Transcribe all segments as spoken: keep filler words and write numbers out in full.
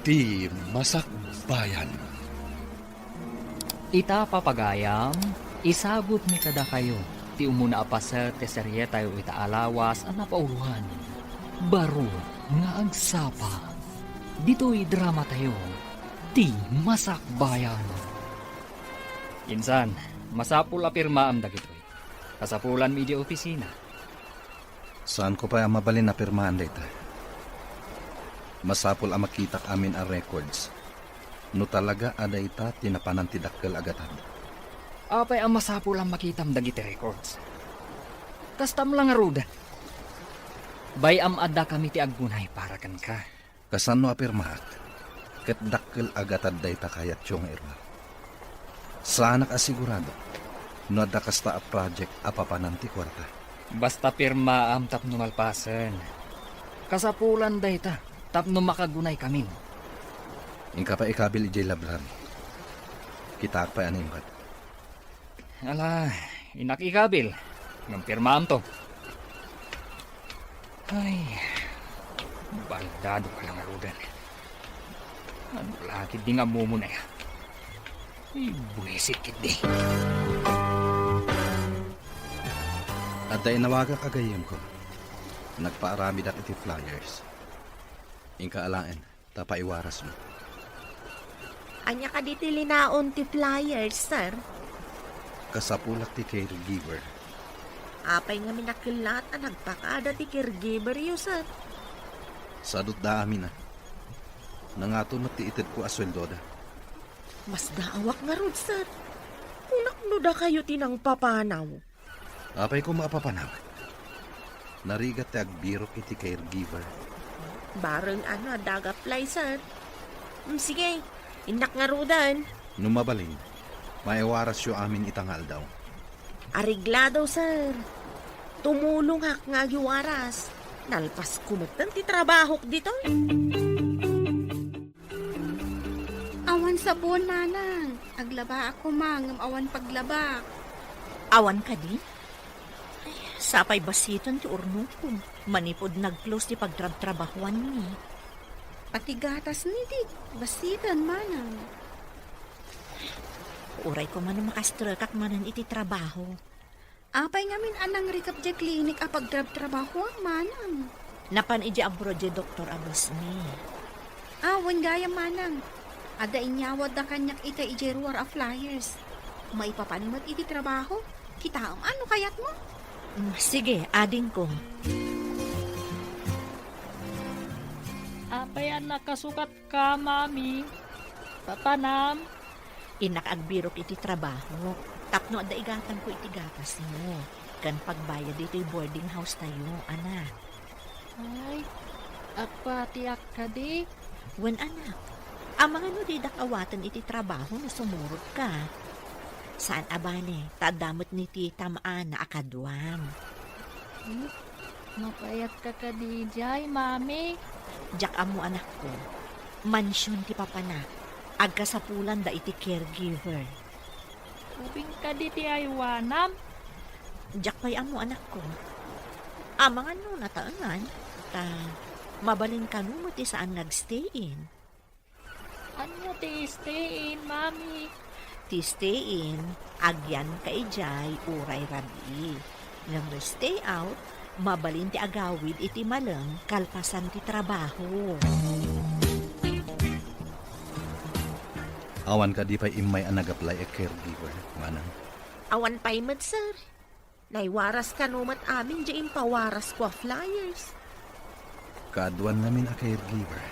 Ti Masakbayan. Ita, papagayam, isagutmi kadakayo ti umuna a paset ti serietayo ita a lawas a napauloan, Baro nga Agsapa. Ditoy dramatayo, Ti Masakbayan. Insan, masapul a pirmaam dagitoy. Kasapulanmi idiay opisina. Saanko pay a mabalin a pirmaan dayta. Masapul a makitak amin a records no talaga a dayta ti napanan ti dakkel a gatad. Apay a masapul a makitam dagiti records? Kastam la ngaruden. Bay-am a dakami ti aggunay para kenka. Kasano a pirmaak, ket dakkel a gatad dayta kayatyo nga iruar. Saanak a sigurado no adda kasta a project a papanan ti kuarta. Basta pirmaam tapno malpasen. Kasapulan dayta tapno makagunaykamin. Inka pay ikabil idiay library. Kitaak pay a naimbag. Ala, innak ikabil. Ngem pirmaamto. Ay, baldado ka lang, Rodan. Ano lagi di nga mumunay? Ibuisit kidi. Adda inawagak a gayyemko. Nagpaaramidak iti flyers. Inka alaen. Ta paiwarasmo. Ania kadi ti linaon ti flyers, sir? Kasapulak ti caregiver. Apay ngamin a kellat a nagpakada ti caregiver-yo, sir? Sadutda amin a. Nangato met ti itedko a sueldoda. Masdaawak ngarud, sir. Kunak no dakayo ti nangpapanaw. Apay koma a papanaw? Narigat ti agbirok iti caregiver. Bareng ano a dagap lay, sir. Mm, sige, innak ngaruden. No mabalin, maiwarasyo amin ita nga aldaw. Areglado, sir. Tumulongak nga agiwaras. Nalpasko metten ti trabahok ditoy. Awan sabon, manang. Aglabaak koma ngem awan paglabak. Awan kadi? Ay, sapay basiten ti urnongko manipud nag-close ti pagtrabtrabahuanmi. Pati gatas ni di basiten, manang. Uray koma no makastrekak manen iti trabaho. Apay ngamin a nangrikep diay klinik a pagtrabtrabahoam, manang? Napan idiay abroad diay doktor a bossmi. Ah, wen gayam, manang. Adda inyawatda kaniak ita idiay ruar a flyers. Maipapan met iti trabaho. Kitaem, ano kayatmo? Mm, sige, adingko. Apay a nakasukat ka, Mami? Papanam? Innak agbirok iti trabaho tapno adda igatangko iti gatasmo ken pagbayad ditoy boarding house tayo, anak. Ay, apatiak kadi? Wen, anak. Amangan no didak awaten iti trabaho no sumurotka. Saan a bale, ta adda met ni ti tam-ana a kaduam. Hmm? Mapayatka kadi idiay, Mami? Diak ammo, anakko. Mansion ti papanak. Agkasapulanda iti caregiver. Ubing kadi ti aywanam? Diak pay ammo, anakko. Amangan no nataengan, ta mabalin kano met ti saan nga agstay-in. Ania ti stay-in, Mami? Ti stay-in, agyanka idiay uray rabii. Ngem no stay out, mabalin ti agawid iti malem kalpasan ti trabaho. Awan kadi pay immay a nag-apply a caregiver, manang? Awan pay met, sir. Naiwaras kano met amin diay impawarasko a flyers. Kaaduan ngamin a caregiver.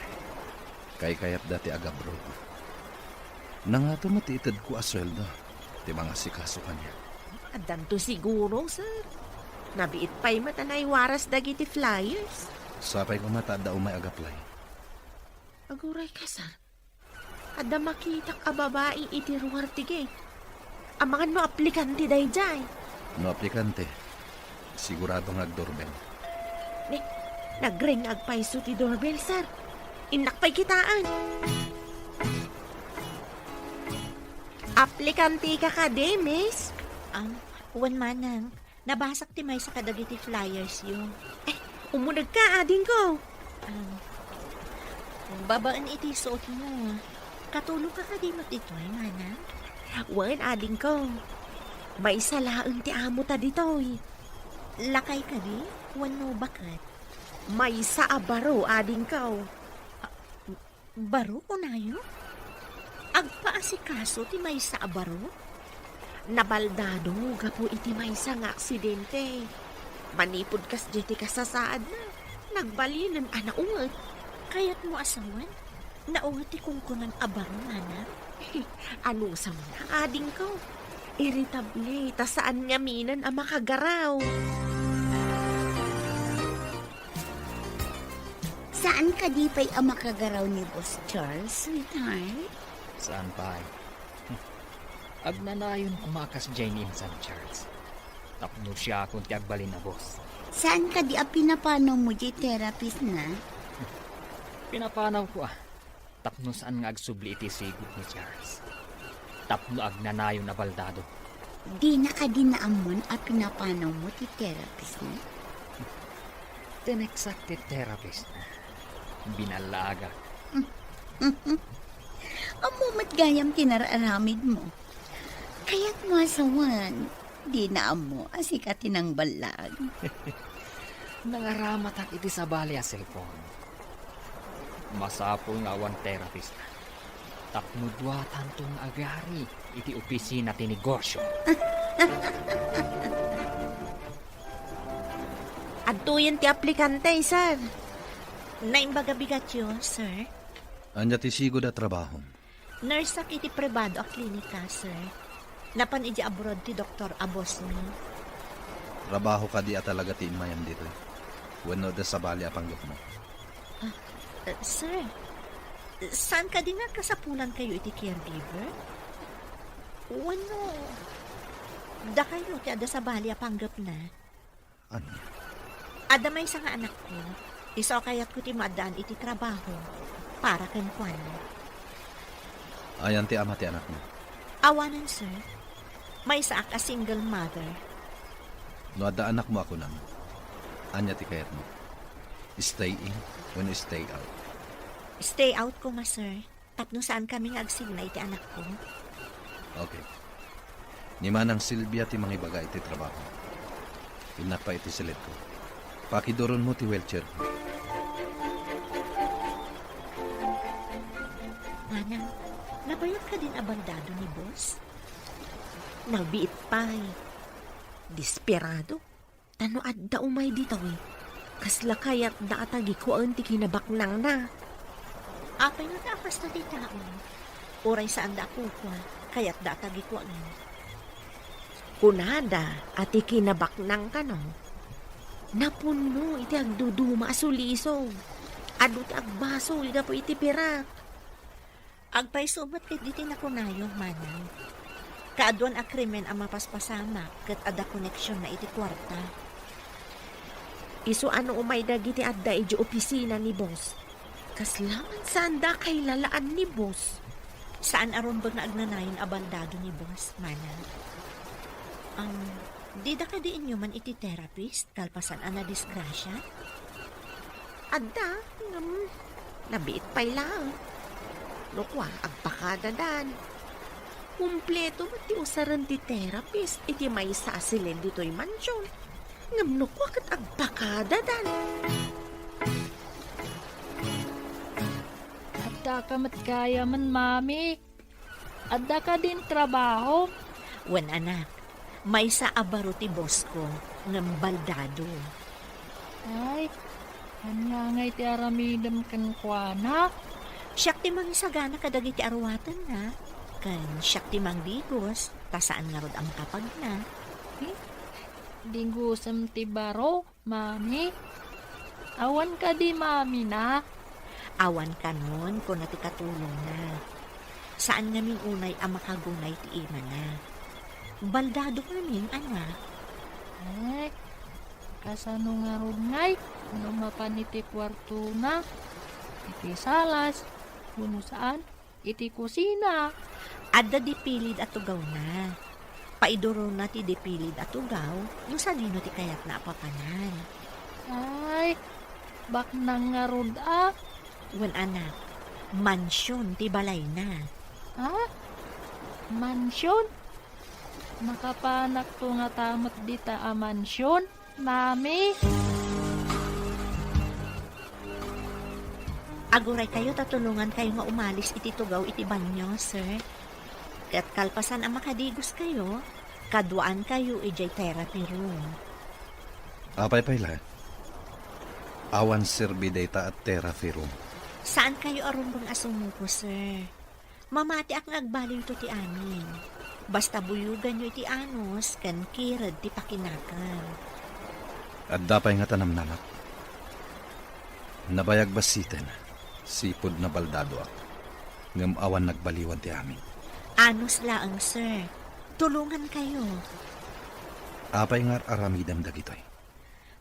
Kaykayatda ti agabroad. Nangato met ti itedko a sueldo ti mangasikaso kaniak. Addanto siguro, sir. Nabiit pay met a naiwaras dagiti flyers. Sapay koma ta adda umay agaplay. Aguray ka, sir. Adda makitak a babai iti ruar ti gate. Amangan no aplikante daydiay. No aplikante, sigurado nga agdoorbell. Ne, nagring nga agpayso ti doorbell, sir. Innak pay kitaen. Aplikante ka kadi, miss? Um, wen, manang. Nabasak ti maysa kadagiti flyersyo. Eh, umunegka, adingko. Um, Babaen iti suotmo, katulongka kadi met ditoy, manang? Wen, adingko. Maysa laeng ti amota ditoy. Lakay kadi wenno baket? Maysa a baro, adingko. Baro, kunayo? Agpaasikaso ti maysa a baro? Nabaldado gapu iti maysa nga aksidente. Manipud kasdiay ti kasasaadna, nagbalinen a naunget. Kayatmo a sawen? Naunget ti kunkunan a baro, manang? Anusamna, adingko? Irritable, ta saan ngaminen a makagaraw. Saan kadi pay a makagaraw ni Boss Charles, sweetheart? Saan pay? Agnanayon koma a kasdiay ni Insan Charles. Tapno siakon ti agbalin a boss. Saan kadi a pinapanawmo diay therapist na? Pinapanawko a. Tapno saan nga agsubli iti sigud ni Charles. Tapno agnanayon a baldado. Dina kadi naammoan a pinapanawmo ti therapist na? Tineksak ti therapist na. Binallaagak. Ammo met gayam ti nararamidmo. Kayatmo a sawen, dina ammo a sika ti nangballag. Nangaramatak iti sabali a cellphone. Masapul nga awan therapist. Tapno duatanto nga agari iti opisina ti negosyo. Adtoyen ti aplikante, sir. Naimbag a bigatyo, sir. Ania ti sigud a trabahom? Nurse-ak iti pribado a klinika, sir. Napan idiay abroad ti doktor a bossmi. Trabaho kadi a talaga ti immayam ditoy? Wenno adda sabali a panggepmo? Ah, eh, sir, saan kadi nga kasapulankayo iti caregiver? Wenno, dakayo ti adda sabali a panggepna? Ania? Adda maysa nga anakko. Isu a kayatko ti maaddaan iti trabaho para kenkuana. Ayan ti ama ti anakmo? Awanen, sir. Maysaak a single mother. No adda anakmo a kunam, ania ti kayatmo? Stay in wenno stay out? Stay out koma, sir. Tapno saankami nga agsigna iti anakko. Okay. Ni Manang Silvia ti mangibaga iti trabaho. Innak pay iti silitko. Pakiduronmo ti wheelchair. Manang, nabayag kadin a baldado ni boss? Nabiit pay. Desperado. Ta no adda umay ditoy, kasla kayatda a tagikuaen ti kinabaknangna. Apay nga ta a kasta ti tao? Uray saanda a kukua, kayatda a tagikuaen. Kunada a ti kinabaknang kano, napunno iti agduduma a sulisog. Adu ti agbasol gapu iti pirak. Agpayso met ket diti nakunayo, manang. Kaaduan a krimen a mapaspasamak ket adda koneksionna iti kuarta. Isu a no umay dagiti adda idiay opisina ni boss, kasla man saanda a kailalaan ni boss. Saan a rumbeng nga agnanayon a baldado ni boss, manang. Am, dida kadi inyuman iti therapist? Kalpasan a nadisgrasia? Adda, ngem nabiit pay laeng. No kua, agpakadadan. Kumpleto met ti usaren ti therapist iti maysa a silid ditoy mansion. Ngem no kua ket agpakadadan. Adda ka met gayamen, Mami. Adda kadin trabaho? Wen, anak, maysa a baro ti boss ko, ngem baldado. Ay, ania ngay ti aramidem kenkuana? Siak ti mangisagana kadagiti aruatenna, ken siak ti mangdigos, ta saan ngarud a makapagna. Eh, digosem ti baro? Mami? Awan kadi mamina? Awan kanon, kuna ti katulongna. Saan ngamin unay a makagunay ti imana. Baldado ngamin, anak. Ay, kasano ngarud ngay no mapan iti kuartona? Iti salas, wenno saan? Iti kusina. Adda dipilid a tugawna. Paidurona ti dipilid a tugaw no sadino ti kayatna a papanan. Ay, baknang ngarud a. Wen, anak, mansion ti balayna. Ha? Mansion? Makapanakto ngata met dita a mansion, Mami? Aguraykayo ta tulongankayo nga umalis iti tugaw iti banio, sir. Ket kalpasan a makadigoskayo, kaduaankayo idiay therapy room. Apay pay la? Awan serbi dayta a therapy room. Saankayo a rumbeng a sumuko, sir. Mamatiak nga agbalewto ti amin. Basta buyoganyo iti anus ken kired ti pakinakan. Adda pay ngata namnamak. Nabayag bassiten, sipud nabaldadoak. Ngem awan nagbaliwan ti amin. Anus laeng, sir. Tulongankayo. Apay nga ar-aramidem dagitoy?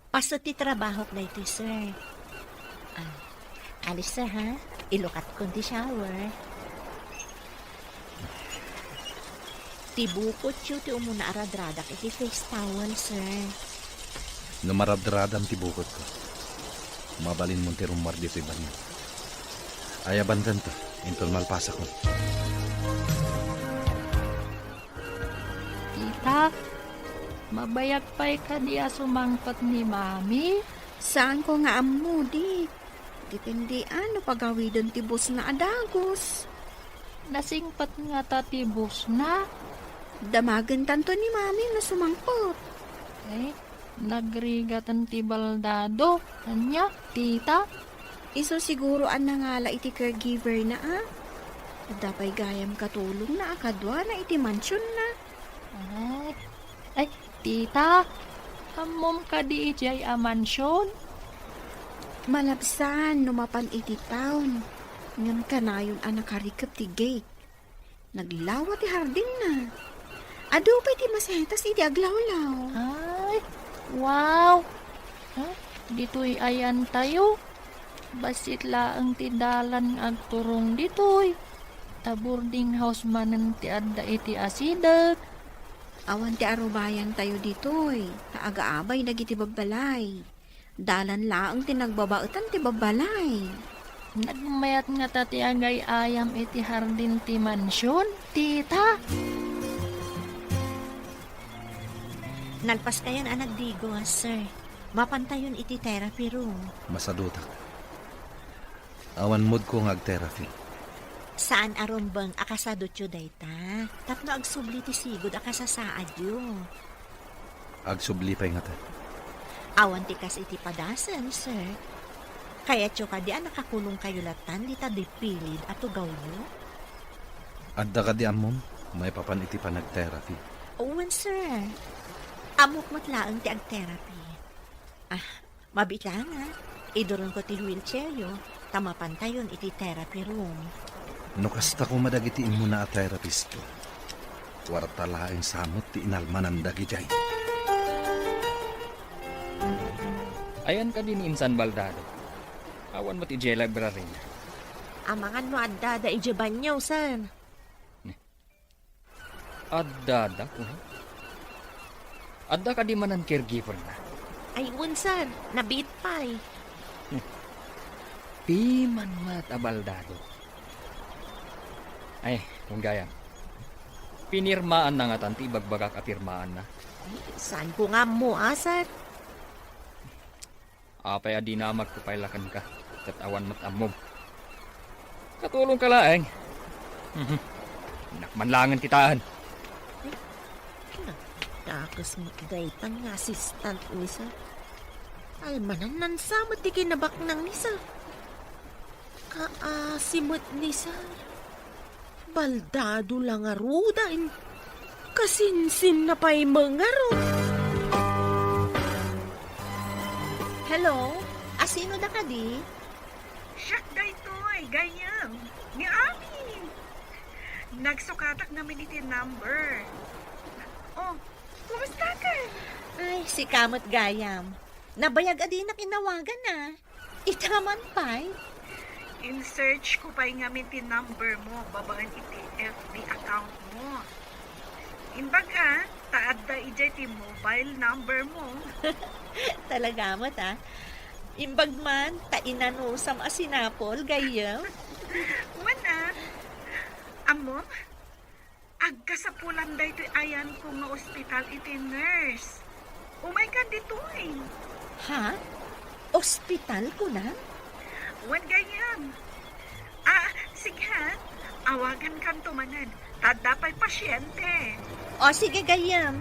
Paset ti trabahok daytoy, sir. Ah, alis, sir, ha? Ilukatkon ti shower. Ti bukotyo ti umuna a radradak iti face towel, sir. No maradradam ti bukotko, mabalinmon ti rummuar ditoy banio. Ayabankanto, inton malpasakon. Tita, mabayag pay kadi a sumangpet ni Mami? Saanko nga ammo, Di. Dependean no pagawiden ti busna a dagus. Nasingpet ngata ti busna? Damagentanto ni Mami no sumangpet. Eh, nagrigaten ti baldado. Ania, tita? Isu siguro a nangala iti caregiver na, a? Adda pay gayam katulongna a kaduana iti mansionna. Ay, ay, tita, ammom kadi idiay a mansion? Malabsan no mapan iti town, ngem kanayon a nakarikep ti gate. Naglawa ti hardinna. Adu pay ti masetas iti aglawlaw. Ay, wow! Ha? Ditoy ayantayo? Bassit laeng ti dalan nga agturong ditoy. Ta boarding house manen ti adda iti asideg. Awan ti arubayantayo ditoy, ta agaabay dagiti babbalay. Dalan laeng ti nagbabaetan ti babbalay. Nagmayat ngata ti agay-ayam iti hardin ti mansion, tita. Nalpaskayon a nagdigos, sir. Mapantayon iti therapy room. Masadutak. Awan moodko nga agtherapy. Saan a rumbeng a kasadutyo dayta tapno agsubli ti sigud a kasasaadyo. Agsubli pay ngata. Awan ti kas iti padasen, sir. Kayatyo kadi a nakakulongkayo latan dita dipilid a tugawyo? Adda kadi ammom maipapan iti panagtherapy? Wen, sir. Ammok met laeng ti agtherapy. Ah, Mabitanga, iduronko ti wheelchairyo, ta mapantayon iti therapy room. No kasta koma dagiti immuna a therapistko, kuarta laeng sa met ti inalmanan dagidiay. Ayan kadi ni Insan Baldado. Awan met idiay library-na. Amangan no addada idiay banyo, sir. Addada, kuna? Adda kadi manen caregiver-na? Ay, wen, sir. Nabiit pay. Piman met a baldado. Ay, kunggayam. Pinirmaanna ngatan ti ibagbagak a pirmaanna? Ay, saanko nga ammo, a, sir? Apay a dinamagko pay la kenka, ket awan met ammom. Katulongka laeng. Mhm. Innak man laengen ti taan. Nagdakes met daytan nga assistant ni sir. Almanan-nan sa met ti kinabaknang ni sir. Kaasi met ni sir. Baldado la ngaruden. Kasinsinna pay met ngarud. Hello? Asino da kadi? Siak daytoy, gayyem. Ni Ami. Nagsukatak ngamin iti number. Oh, kumusta ka? Ay, sika met gayam. Nabayag a dinak inawagan, a. Ita man pay? In-search ko pay ngamin ti number mo babaen iti F B account mo. Imbag a, ta adda idiay ti mobile number mo. Talaga met, a. Imbag man ta inanusam a sinapol, gayyem. Wen a, ammom, agkasapulan daytoy ayanko nga ospital iti nurse. Umayka ditoy. Ha? Ospital, kunam? Wen, gayyem. Ah, sige ha. Awagankanto manen. Ta adda pay pasiente. O, sige, gayyem.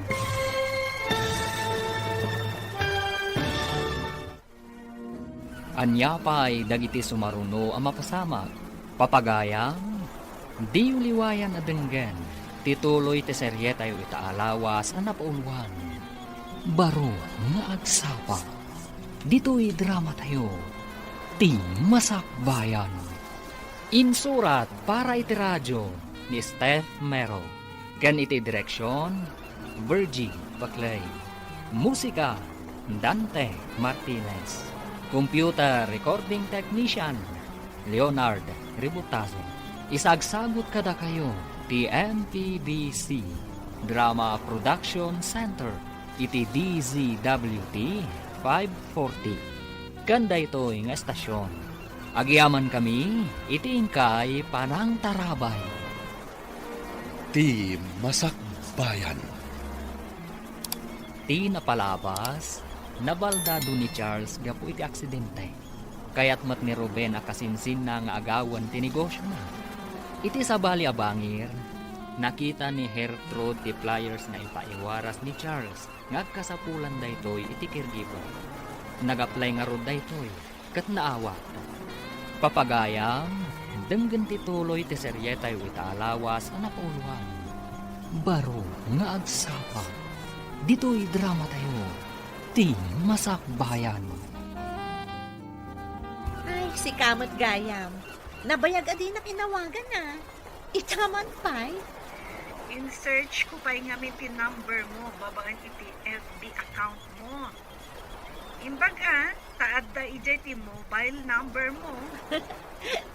Ania pay dagiti sumaruno a mapasamak? Papagayam, diyo liwayan a denggen ti tuloy ti serietayo ita a lawas a napauluan, Baro nga Agsapa. Ditoy dramatayo, Ti Masakbayan. Insurat para iti radio ni Steph Mero, ken iti direksion, Virgie Paclay. Musika, Dante Martinez. Computer recording technician, Leonard Ributazo. Isagsagut kadakayo ti M P B C Drama Production Center iti D Z W T five forty. Ken daytoy nga estasion, agyamankami iti inkay panangtarabay. Ti Masakbayan. Ti napalabas, nabaldado ni Charles gapu iti aksidente. Kayat met ni Ruben a kasinsinna nga agawen ti negosiona. Iti sabali a bangir, nakita ni Gertrude ti flyers nga impaiwaras ni Charles nga agkasapulan daytoy iti caregiver. Nag-apply ngarud daytoy ket naawat. Papagayam, denggen ti tuloy ti serietayo ita a lawas a napauluan, Baro nga Agsapa. Ditoy dramatayo, Ti Masakbayan. Ay, sika met, gayyem. Nabayag a dinak inawagan a. Ita man pay? In-search ko pay ngamin ti number mo babaen iti F B account mo. Imbag a, ta adda idiay ti mobile number mo.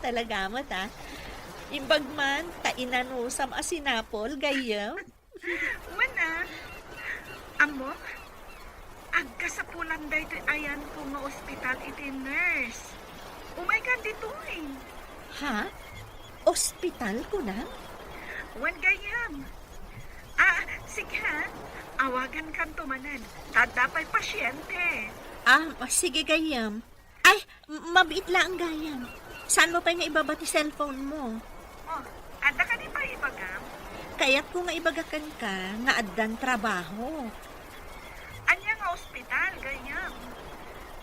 Talaga met a. Imbag man ta inanusam a sinapol, gayyem. Wen a, ammom, agkasapulan daytoy ayanko nga ospital iti nurse. Umaykan ditoy. Ha? Ospital, kunam? Wen, gayyem. Ah, sige ha. Awagankanto manen. Ta adda pay pasiente. Ah, sige, gayyem. Ay, m-, mabiit laeng, gayyem. Saanmo pay nga ibaba ti cellphone mo? Oh, adda kadi pay ibagam? Kayatko nga ibaga kenka nga addan trabaho. Ania nga ospital, gayyem?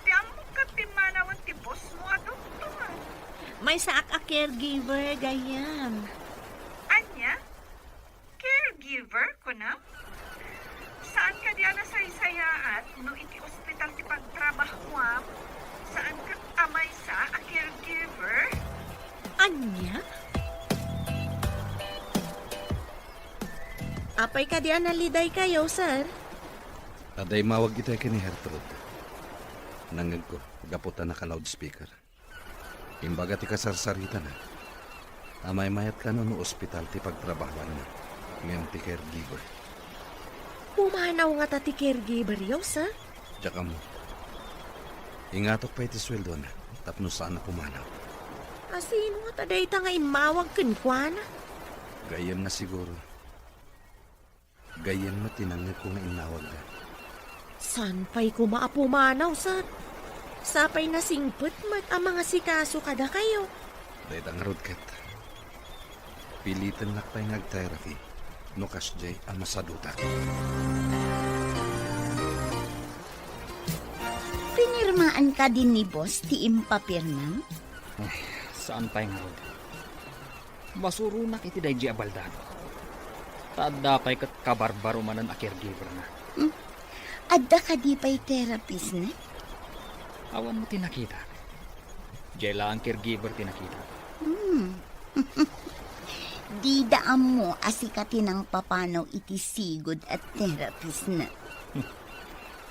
Ti ammok ket pimmanawen ti boss mo a doktor. Maysaak a caregiver, gayyem. Ania? Caregiver, kunam? Saan kadi a nasaysayaat no iti ospital ti pagtrabahoam? Saan ket a maysa a caregiver? Ania? Apay kadi a nalidaykayo, sir? Adda immawag itay ken ni Gertrude. Nangngegko gapu ta naka-loudspeaker. Imbaga ti kasarsaritana a maymayat kano no ospital ti pagtrabahoanna ngem ti caregiver. Pumanaw ngata ti caregiveryo, sir? Diak ammo. Ingatok pay ti sueldona tapno saan a pumanaw. A sino ngata dayta nga immawag kenkuana? Gayyemna siguro. Gayyem met ti nangngegko nga innawagda. Saan pay koma a pumanaw, sir? Sapay nasingpet met a mangasikaso kadakayo. Dayta ngarud ket, pilitennak pay nga ag-therapy no kasdiay a masadutak. Pinirmaan kadi ni boss ti impapirmam? Ay, saan pay ngarud. Masuronak iti daydiay a baldado. Ta adda pay ket kabarbaro manen a caregiver-na. Hmm. Adda kadi pay therapist-na? Awan met ti nakitak. Diay laeng caregiver ti nakitak. Hmm. Dida ammo a sika ti nangpapanaw iti sigud a therapist-na.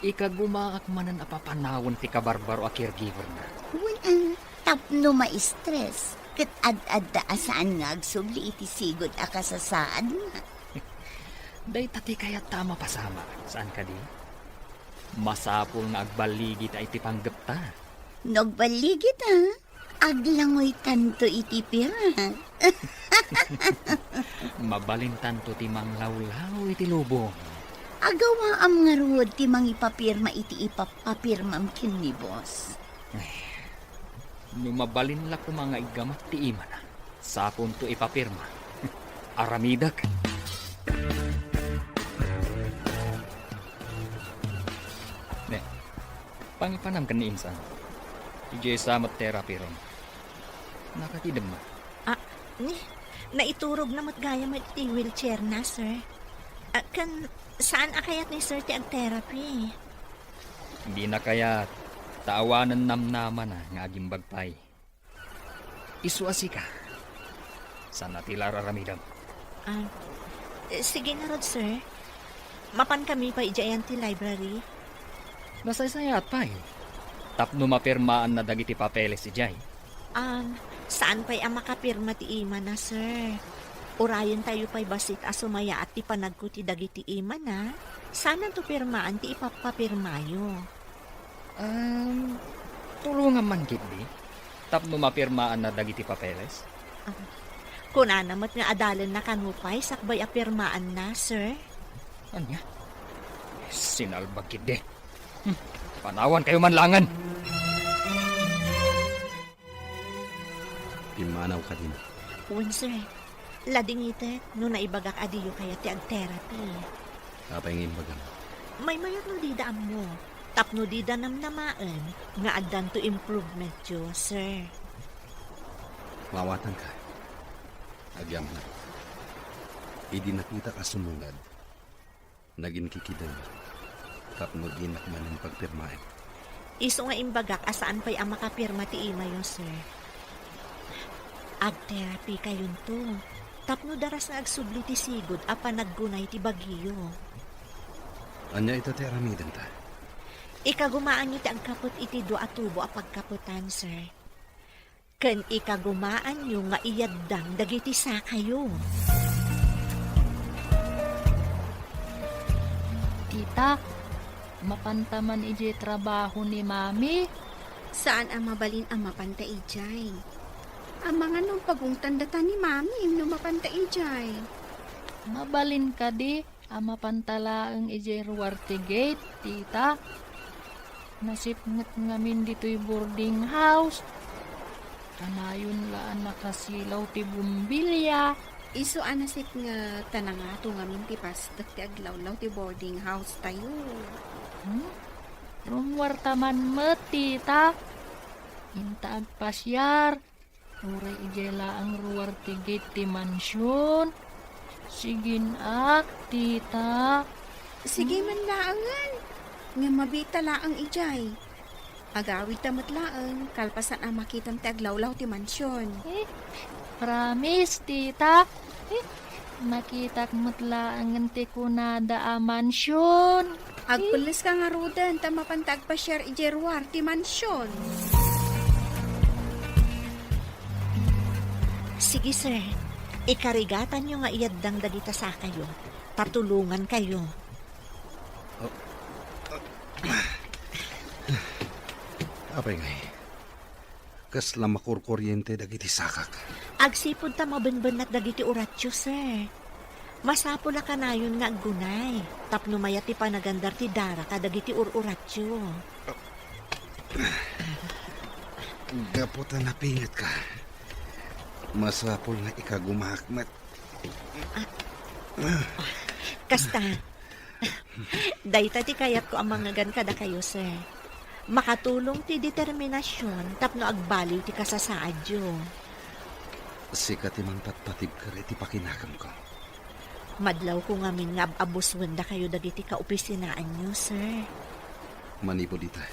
Ikagumaak manen a papanawen ti kabarbaro a caregiver-na. Wen, ah, tapno ma-stress, ket ad-adda a saan nga agsubli iti sigud a kasasaadna. Dayta ti kayatta a mapasamak, saan kadi? Masapul nga agballigita iti panggepta. No agballigit, a, aglangoytanto iti pirma. Mabalintanto ti manglawlaw iti lubong. Agawaam ngarud ti mangipapirma iti ipapapirmam ken ni boss. No mabalin la koma nga iggamak ti imana, saponto ipapirma. Aramidek. Ne, pangipanam ken ni insan. Idiay sa met therapy room. Nakakidem man. Ah, ni, naiturogna met gayam iti wheelchair na, sir. Ah, ken saan a kayat ni sir ti ag-therapy? Dina kayat, ta awanen namnamana nga agimbag pay. Isu a sika. Saan a ti la ar-aramidem? Ah, eh, sige ngarud, sir. Mapankami pay idiay ayan ti library. Nasaysayaat pay. Tapno mapirmaanna dagiti papeles idiay. Um, saan pay a makapirma ti imana, sir? Urayentayo pay bassit a sumayaat ti panagko ti dagiti imana. Saananto pirmaan ti ipapapirmayo? Um, tulongam man ketdi tapno mapirmaanna dagiti papeles. Ah, kunana met nga adalenna kano pay sakbay a pirmaanna, sir. Ania? Sinalbag ketdi. Hmm, panawankayo man laengen. Pimmanaw kadin. Wen, sir. Ladingitek no naibagak a diyo kayat ti ag-therapy. Apay nga imbagam? Maymayat no dida ammo, tapno dida namnamaen nga addanto improvement-yo, sir. Mawatanka. Agyamanak. Idi nakitak a sumungad, naginkikidem tapno dinak manen pagpirmaen. Isu nga imbagak a saan pay a makapirma ti imayo, sir. Ag-therapy kayonto tapno daras nga agsubli ti sigud a panaggunay ti bagiyo. Ania ita ti aramidenta? Ikagumaanyo ti agkapet iti dua a tubo a pagkapetan, sir. Ken ikagumaanyo nga iyaddang dagiti sakayo. Tita, mapanta man idiay trabaho ni Mami? Saan a mabalin a mapanta idiay. Amangan no pagungtan data ni Mami no mapanta idiay. Mabalin kadi a mapanta laeng idiay ruar ti gate, tita. Nasipnget ngamin ditoy boarding house. Kanayon la a nakasilaw ti bombilya. Isu a nasipnget ta nangato ngamin ti pasdek ti aglawlaw ti boarding house tayo. Hmm? Rummuarta man met, tita. Inta agpasiar. Uray idiay laeng ruar ti gate ti mansion. Sigin ak, tita. Sige man laengen. Ngem mabiit ta laeng idiay. Agawidta met laeng, kalpasan a makitam ti aglawlaw ti mansion. Eh, promise, tita. Eh, Nakitak met laengen ti kunada a mansion. Agpelleska ngaruden ta mapanta agpasiar idiay ruar ti mansion. Sige, sir. Ikarigatanyo nga iyaddang dagita sakayo, ta tulongankayo. Oh. Apay ngay? Kasla makurkuriente dagiti sakak. Agsipud ta mabenbennat dagiti uratyo, sir. Masapul a kanayon nga aggunay tapno mayat ti panagandar ti dara kadagiti ur-uratyo. Gapu ta napingetka, masapul nga ikagumaak met. Kasta, dayta ti kayatko a mangngegan kadakayo, sir. Makatulong ti determinasion tapno agbaliw ti kasasaadyo. Sika ti mangpatpatibker iti pakinakemko. Madlawko ngamin nga ab-abusuen dakayo dagiti kaopisinaanyo, sir. Manipud ita,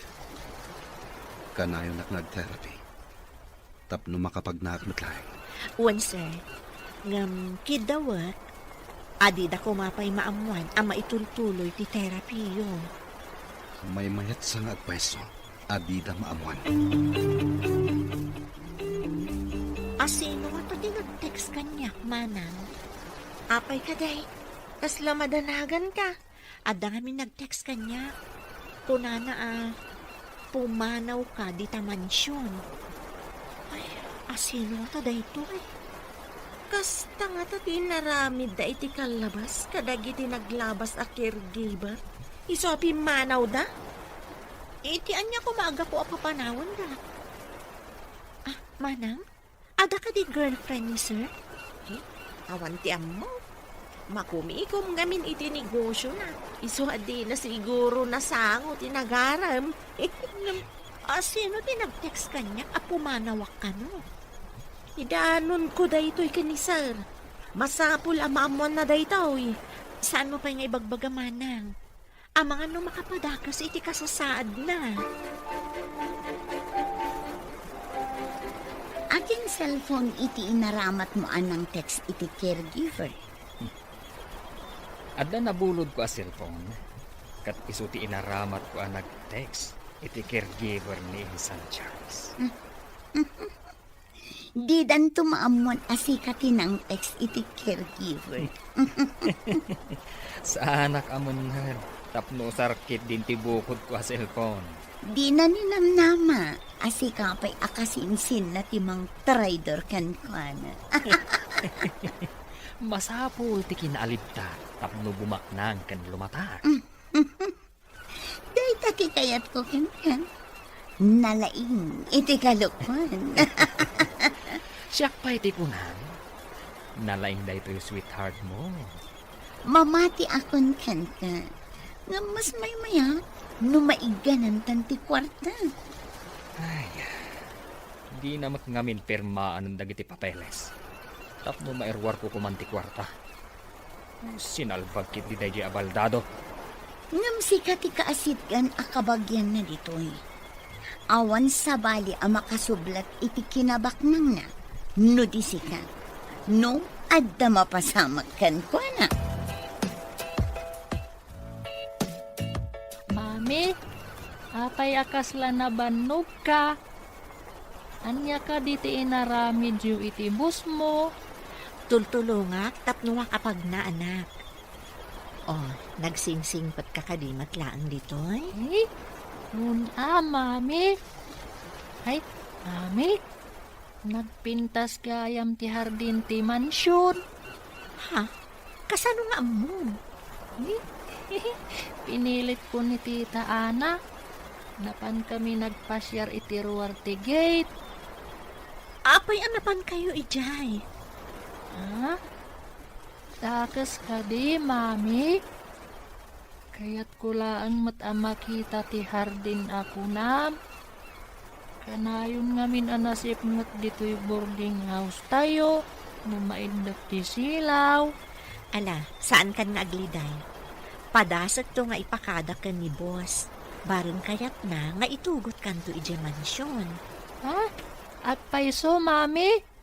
kanayonak nga ag-therapy. Tapno makapagnaak met laeng. Wen, sir. Ngem kiddawek, a dida koma pay maammuan a maitultuloy ti terapiyo. Maymayatsa nga agpayso a dida maammuan. A sino ngato ti nag-text kaniak, manang? Apay kadi, kasla madanaganka? Adda ngamin nag-text kaniak. Kunana a, pumanawka dita mansion. Ay, asino ta daytoy? Kasta ngata ti inaramidda iti kallabas kadagiti naglabas a caregiver? Isu a pimmanawda? Iti ania koma a gapu a papanawenda? Ah, manang? Adda kadi girlfriend ni sir? Eh, awan ti ammo. Makumikom ngamin iti negosiona. Isu a dina siguro nasango ti nagarem. Ngem, ah, sino ti nag-text kaniak a pumanawak kano? Idanonko daytoy ken ni sir. Masapul a maammoanna daytoy. Saanmo pay nga ibagbaga, manang? Amangan no makapadakes iti kasasaadna. Akin cellphone iti inaramatmo a nang-text iti caregiver? Adda nabulodko a cellphone, ket isu ti inaramatko a nag-text iti caregiver ni Insan Charles. Didanto maammoan a sika ti nang-text iti caregiver. Saanak a munned tapno usar ketdin ti bukodko a cellphone. Dina ni namnama a sika pay a kasinsinna ti mangtraidor kenkuana. Masapul ti kinaalibta tapno bumaknang ken lumatak. Dayta ti kayatko kenka. Nalaing iti kalokoan. Siak pay ti kunam, nalaing daytoy sweetheart mo. Mamatiakon kenka. Ngem mas maymayat no maigganantan ti kuarta. Ay, dina met ngamin pirmaen dagiti papeles tapno mairuarko koman ti kuarta. Sinalbag ketdi daydiay a baldado. Ngem sika ti kaasitgan a kabagianna ditoy. Awan sabali a makasublat iti kinabaknangna no di sika. No adda mapasamak kenkuana. Mami, apay a kasla nabannogka? Ania kadi ti inaramidyo iti busmo? Tultulongak tapno makapagna, anak. O, nagsingsingpetka kadi met laeng ditoy? Eh, wen-a, Mami. Ay, Mami, nagpintas gayam ti hardin ti mansion. Ha? Kasano nga ammom? Eh, pinilit ko ni Tita Ana. Napankami nagpasiar iti ruar ti gate. Apay a napankayo idiay? Ha? Dakes kadi, Mami? Kayatko laeng met a makita ti hardin a kunam. Kanayon ngamin a nasipnget ditoy boarding house tayo no maindek ti silaw. Ala, saankan nga agliday. Padasekto nga ipakadak ken ni boss. Bareng kayatna nga itugotkanto idiay mansion. Ha? Apay isu, Mami?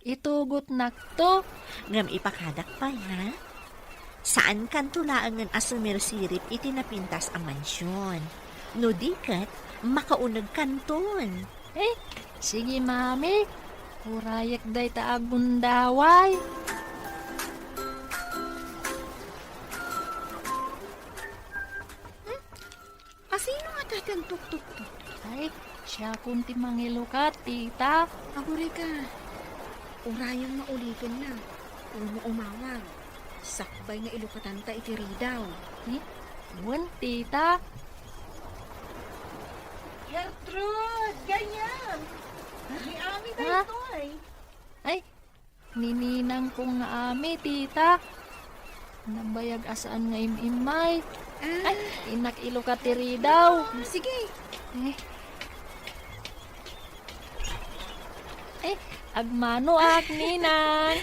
Itugotnakto. Ngem ipakadak pay, ha? Saankanto laengen a sumirsirip iti napintas a mansion. No di ket, makaunegkanton. Eh, sige, Mami. Urayek dayta a gundaway. Asino ngata ti agtuktuktok? Ay, siakon ti mangilukat, tita. Agurayka, urayem nga uligenna wenno umawag. Sakbay nga ilukatanta iti ridaw. Eh, wen, tita. Gertrude, gayam! Ni Ami daytoy. Ay, ni ninangko nga Ami, tita. Nabayag a saan nga im-immay. Ah. Ay, innak ilukat ti ridaw. Sige. Eh. Eh, agmanoak, ninang.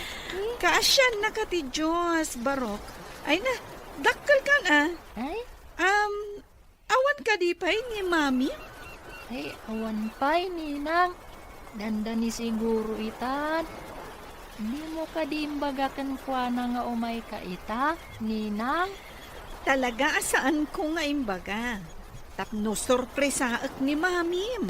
Kaasiannaka ti Dios, Barok. Ay na, dakkelkan, ah. Ay? Um, Awan kadi pay ni Mami? Ay, awan pay, ninang. Dandani siguro itan. Dimo kadi imbaga kenkuana nga umayka ita, ninang? Talaga a saanko nga imbaga. Tapno sorpresaek ni Mamim.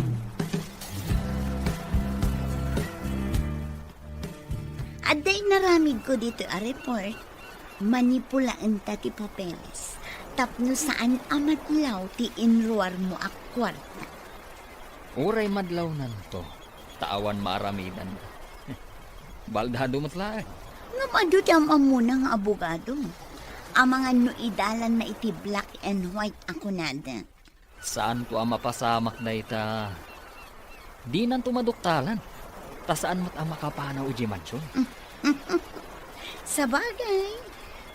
Adda inaramidko ditoy a report. Manipulaenta ti papeles tapno saan a madlaw ti inruarmo a kuarta. Uray madlawnanto, ta awan maaramidanna. Baldado met laeng. Ngem adu ti am-ammona nga abogado. Amangan no idalanna iti black and white a kunada. Saanto a mapasamak dayta. Dinanto maduktalan, ta saan met a makapanaw idiay mansion. Sabagay,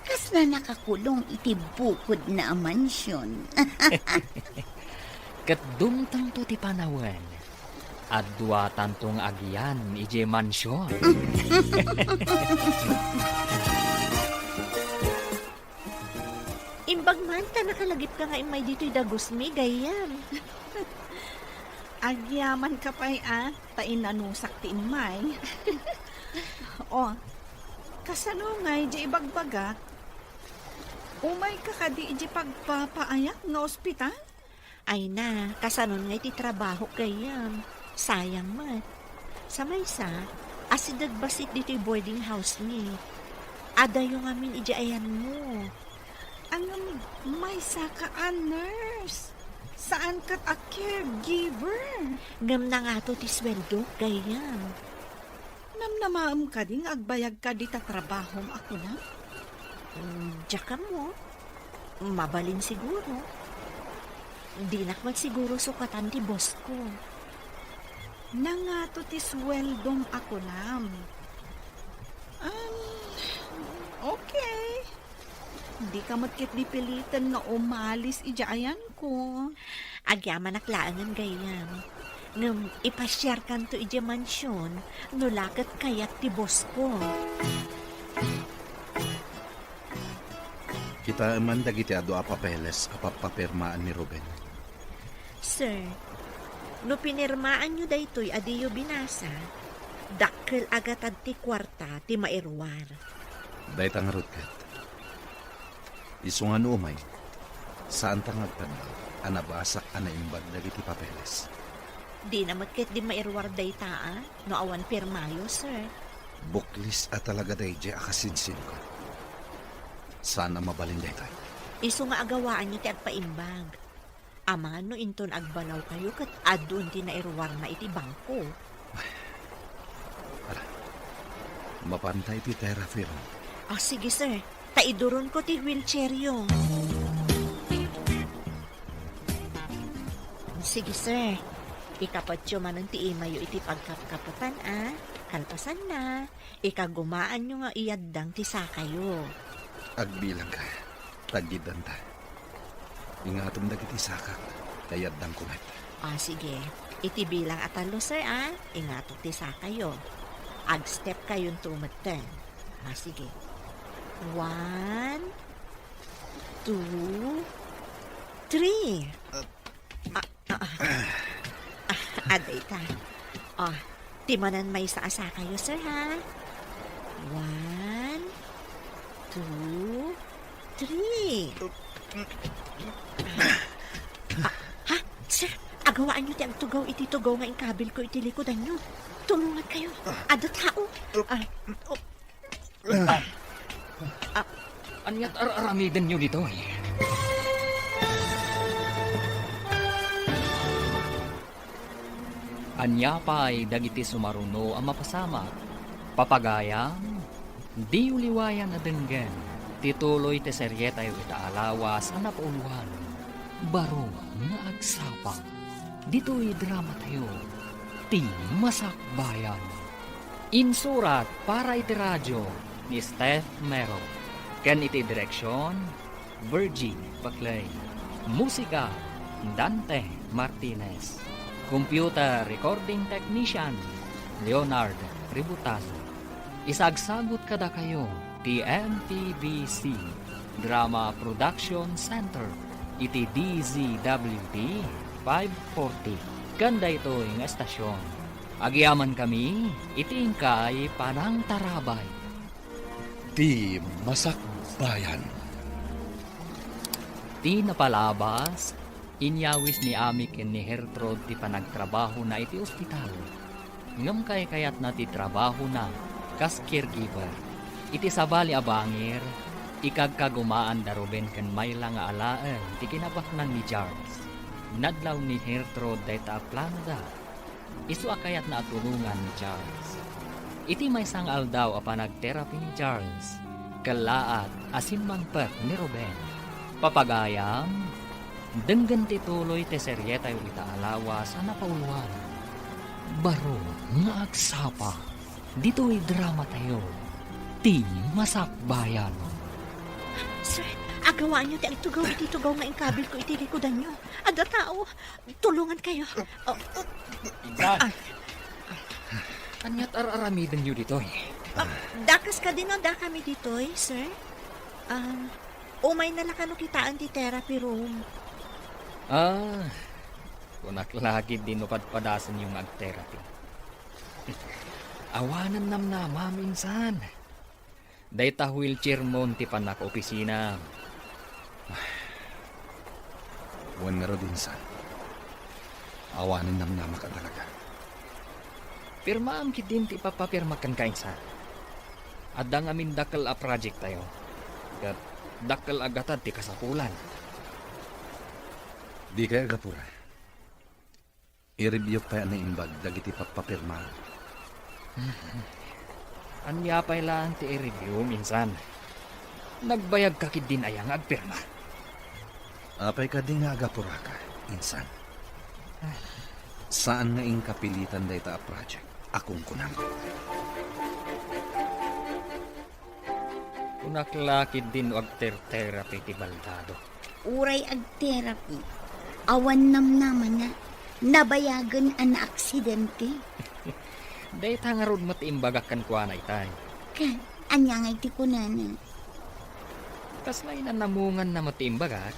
kasla nakakulong iti bukodna a mansion. Ket dumtengto ti panawen. Adduatanto nga agyan idiay mansion. Imbag man ta nakalagipka nga immay ditoy dagusmi, gayyem. Agyamanka pay a, ta inanusak ti immay. O, kasano ngay di ibagbagak? Umayka kadi idiay pagpapaayak nga ospital? Ay na, kasanon ngay ti trabahok, gayyem? Sayang met. Sa maysa, asideg bassit ditoy boarding house mi. Adayo ngamin idiay ayanmo. Ngem maysaka a nurse. Saanka a caregiver. Ngem nangato ti sueldok, gayyem? Namnamaem kadi nga agbayagka dita trabahom a kunam? Mm, diak ammo. Mabalin siguro. Dinak met siguro sukatan ti bossko. Nangato ti sueldom a kunam? Um, okay. Dika met ketdi piliten nga umalis idiay ayanko. Agyamanak laengen, gayyem. Ngem ipasiarkanto idiay mansion no la ket kayat ti bossko. Kitaem man dagiti adu a papeles a pappapirmaan ni Ruben. Sir, no pinirmaanyo daytoy a diyo binasa, dakkel a gatad ti kuarta ti mairuar. Dayta ngarud ket. Isu nga no umay, saanta nga agtagbaw a nabasak a naimbag dagiti papeles. Dina met ketdi mairuar dayta a no awan pirmayo, sir. Buklis a talaga daydiay a kasinsinko. Saan a mabalin daytoy. Isu nga agawaanyo ti agpaimbag. Amangan no inton agbalawkayo ket adun ti nairuarna iti bangko. Ala, mapanta iti terra firma. Ah, sige, sir. Ta iduronko ti wheelchairyo. Sige, sir. Ikapatyo manen ti imayyo iti pagkapkapetan, a. Kalpasanna, ikagumaanyo nga iyaddang ti sakayo. Agbilangka. Taggiddanta. Ingatem dagiti sakak, ta iyaddangko met. Ah, sige. Iti bilang a tallo, sir, a. Ingatok ti sakayo. Agstep kayonto metten. Ah, sige. One, two, three. Ah, ah, ah. Ah, adda ita. Ah, ti manen maysa a sakayo, sir, ha? One, two, three. Ah, ha? Sir, agawaanyo ti agtugaw iti tugaw nga inkabilko iti likudanyo. Tulongankayo. Adda tao. Ah, oh. Ah, ania't ar-aramidenyo ditoy? Ania pay dagiti sumaruno a mapasamak? Papagayam, diyo liwayan a denggen ti tuloy ti serietayo ita a lawas a napauluan, Baro nga Agsapa. Ditoy dramatayo, ti Masakbayan. Insurat para iti radio ni Steph Mero, ken iti direksion, Virgie Paclay. Musika, Dante Martinez. Computer recording technician, Leonard Ributazo. Isagsagut kadakayo ti M T B C Drama Production Center iti D Z W T five forty. Ken daytoy nga estasion, agyamankami iti inkay panangtarabay. Ti Masakbayan. Ti napalabas, inyawis ni Ami ken ni Gertrude ti panagtrabahona iti ospital. Ngem kaykayatna ti trabahona kas caregiver. Iti sabali a bangir, ikagkagumaan da Ruben ken Myla nga alaen ti kinabaknang ni Charles. Nadlaw ni Gertrude dayta a planoda. Isu a kayatna a tulongan ni Charles. Iti maysa nga aldaw a panagterapi ni Charles, kellaat a simmangpet ni Ruben. Papagayam, denggen ti tuloy ti serietayo ita a lawas a napauloan. Baro nga agsapa. Ditoy dramatayo, ti masakbayan. Sir, agawaanyo ti agtugaw iti tugaw nga inkabilko iti likudanyo. Adda tao. Tulongankayo. Oh, Insan, ania't ar-aramidenyo ditoy? Ah, dakas kadi no adda kami ditoy, sir? Ah, umayna la kano kitaen ti therapy room. Ah, kunak la ketdi no padpadasenyo nga agterapi. Awanen namnamam, insan. Dayta wheelchair mo ti pannak opisina. Wen ngarud, insan. Awanen namnamak a talaga. Pirmaam ketdin ti ipapapirmak kenka, insan. Adda ngamin dakkel a project tayo. Ket dakkel a gatad ti kasapulan. Dikay agapura. I-review pay a naimbag dagiti pappapirmaam. Ania pay laeng ti i-review, insan? Nagbayagka ketdin aya nga agpirma? Apay kadi nga agapuraka, insan? Saan nga inka pilitan dayta a project a kunkunam. Kunak la ketdin no agter-therapy ti baldado. Uray agterapi, awan namnamana, nabayagen a naaksidente. Dayta ngarud met ti imbagak kenkuana itay. Ket ania ngay ti kunana? Kasla inanamunganna met ti imbagak.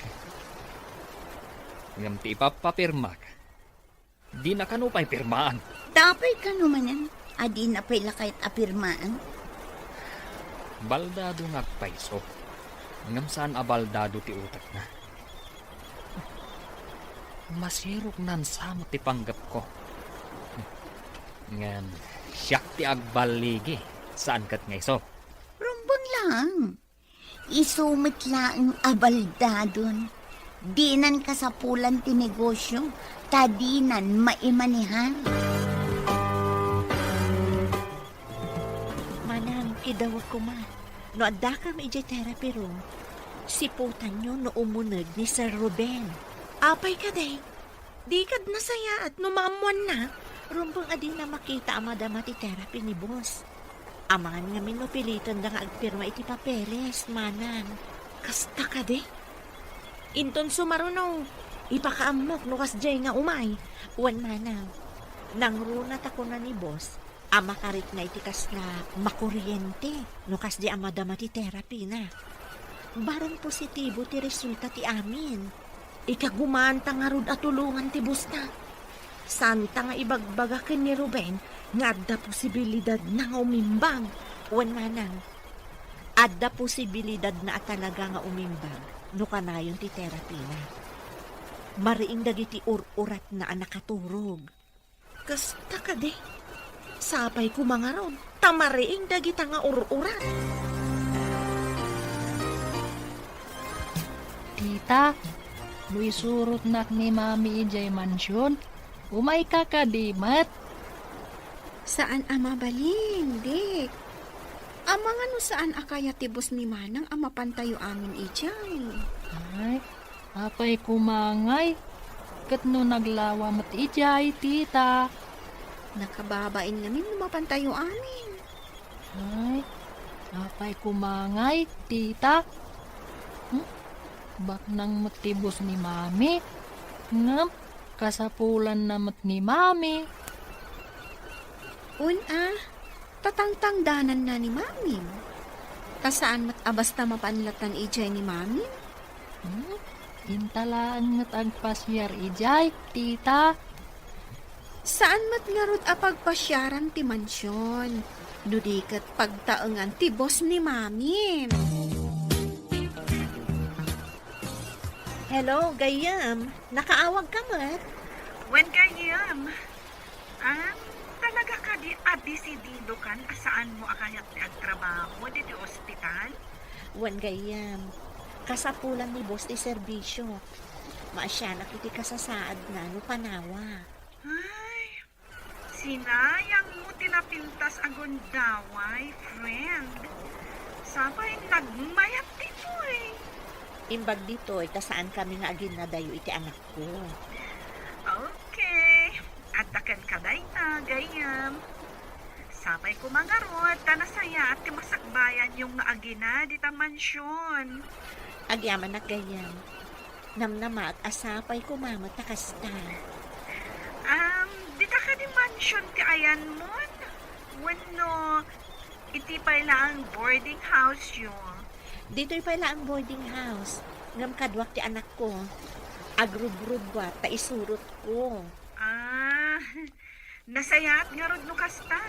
Ngem ti ipapapirmak, dina kano pay pirmaan. Apay kano manen a dina pay la kayat a pirmaan? Baldado nga agpayso, ngem saan a baldado ti utekna. Masiroknan sa met ti panggepko. Ngem siak ti agballigi, saan ket nga isu. Rumbeng laeng. Isu met laeng a baldadon. Dinan kasapulan ti negosio, ta dinan maimanehar. Manang, idawag koma. No addakam idiay therapy room, siputanyo no umuneg ni Sir Ruben. Apay kadi? Dikad nasayaat no maammoanna? Rumbeng a dina makita a madama ti therapy ni boss. Amangan ngamin no pilitenda nga agpirma iti papeles, manang. Kasta kadi? Inton sumaruno, ipakaammok no kasdiay nga umay. Wen, manang, nangruna ta kuna ni boss a makarikna iti kasla makuriente no kasdi a madama ti terapina. Barang positibo ti resulta ti amin. Ikagumaanta ngarud a tulongan ti bosta. Saanta nga ibagbaga ken ni Ruben nga adda posibilidadna nga umimbag. Wen, manang, adda posibilidadna a talaga nga umimbag no kanayon ti terapina. Mariing dagiti ur-uratna a nakaturog. Kasta kadi? Sapay koma ngarud ta mariing dagita nga ur-urat. Tita, no isurotnak ni Mami idiay mansion, umayka kadi met? Saan a mabalin, Dik. Amangan no saan a kayat ti boss ni Manang a mapantayo amin idiay. Ay, apay koma ngay, ket no naglawa met idiay, tita. Nakababain ngamin no mapantayo amin. Ay, apay koma ngay, tita. Hmm? Baknang met ti boss ni Mami. Ngem, kasapulanna met ni Mami. Wen a, tatangtangdananna ni Mamim. Ta saan met a basta mapanlatan idiay ni Mamim. Hmm? Inta laeng met agpasiar idiay, tita. Saan met ngarud a pagpasiaran ti mansion, no di ket pagtaengan ti boss ni Mamim. Hello, gayyem. Nakaawag ka met? Wen, gayyem. Ah, talaga kadi a desidido kan a saan mo a kayat ti agtrabaho ditoy ospital? Wen, gayyem. Kasapulan ni boss ti serbisyo. Maasianak iti kasasaadna no panawa. Ay, sinayangmo ti napintas a gundaway, friend. Sapay nagmayat ditoy. Imbag ditoy, ta saankami nga aginnadayo iti anakko. Okay. Adda kenka dayta, gayyem. Sapay koma ngarud, ta nasayaat ti masakbayanyo nga agina dita mansion. Agyamanak, gayyem. Namnamaak a sapay koma met ta kasta. Um, dita kadi mansion ti ayanmon? Wenno iti pay laeng boarding house-yo? Ditoy pay laeng boarding house. Ngem kaduak ti anakko. Agrubrubbuat ta isurotko. Ah, nasayaat ngarud no kasta.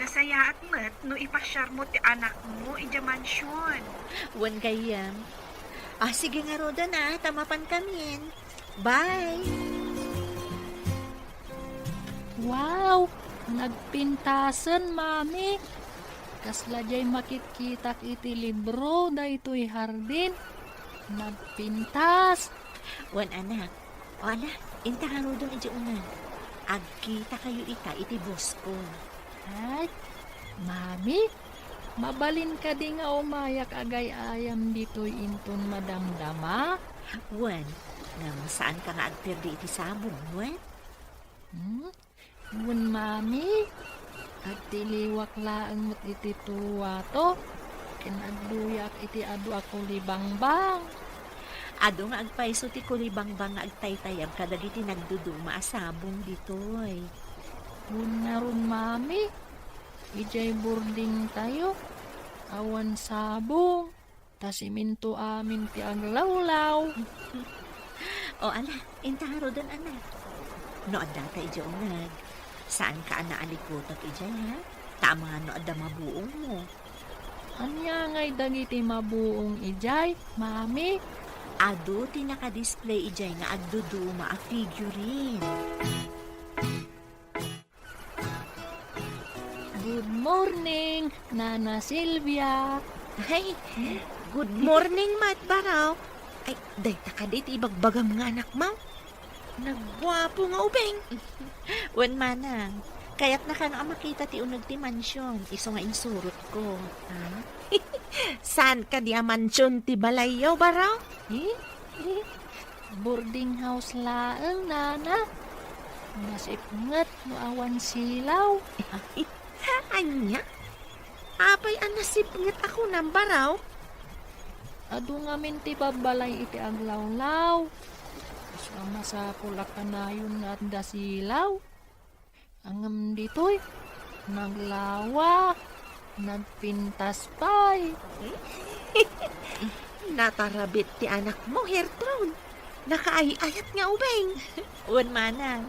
Nasayaat met no ipasiarmo ti anakmo idiay mansion. Wen gayyem. Ah, sige ngaruden a, ta mapankamin. Bye! Wow! Nagpintasen, Mami! Kasla diay makitkitak iti libro daytoy hardin. Nagpintas! Wen, anak, o ala, inta ngaruden idiay uneg. Agkitakayo ita iti boss ko. Ay, Mami, mabalin kadi nga umayak agay-ayam ditoy inton madamdama? Wen, ngem saanka nga agperdi iti sabong, wen? Hmm? Wen, Mami, agtiliwak laeng met iti tuwato, ken agduyaak iti adu a kulibangbang. Adu nga agpayso ti kulibangbang nga agtaytayab kadagiti nagduduma a sabong ditoy. Wen ngarud, Mami, idiay boardingtayo, awan sabong. Ta siminto amin ti aglawlaw. O ala, inta ngaruden, anak. No addata idiay uneg, saanka a naalikutek idiay, ha? Ta amangan no adda mabuongmo. Ania ngay dagiti mabuong idiay, Mami? Adu ti nakadisplay idiay nga agduduma a figurine. Good morning, Nana Silvia. Ay, good morning met, Baro. Ay, dayta kadi ti ibagbagam nga anakmo? Nagguapo nga ubing. Wen, manang, kayatna kano a makita ti uneg ti mansion, isu nga insurotko. Ah? Saan kadi a mansion ti balayyo, Baro? Eh? Boarding house laeng, Nana. Nasipnget no awan silaw. Ania? Apay a nasipnget a kunam, Baro? Adu ngamin ti babbalay iti aglawlaw. Isu a masapul a kanayon nga adda silaw. Ngem ditoy, naglawa, nagpintas pay. Natarabit ti anakmo, Gertrude. Nakaay-ayat nga ubing. Wen, manang.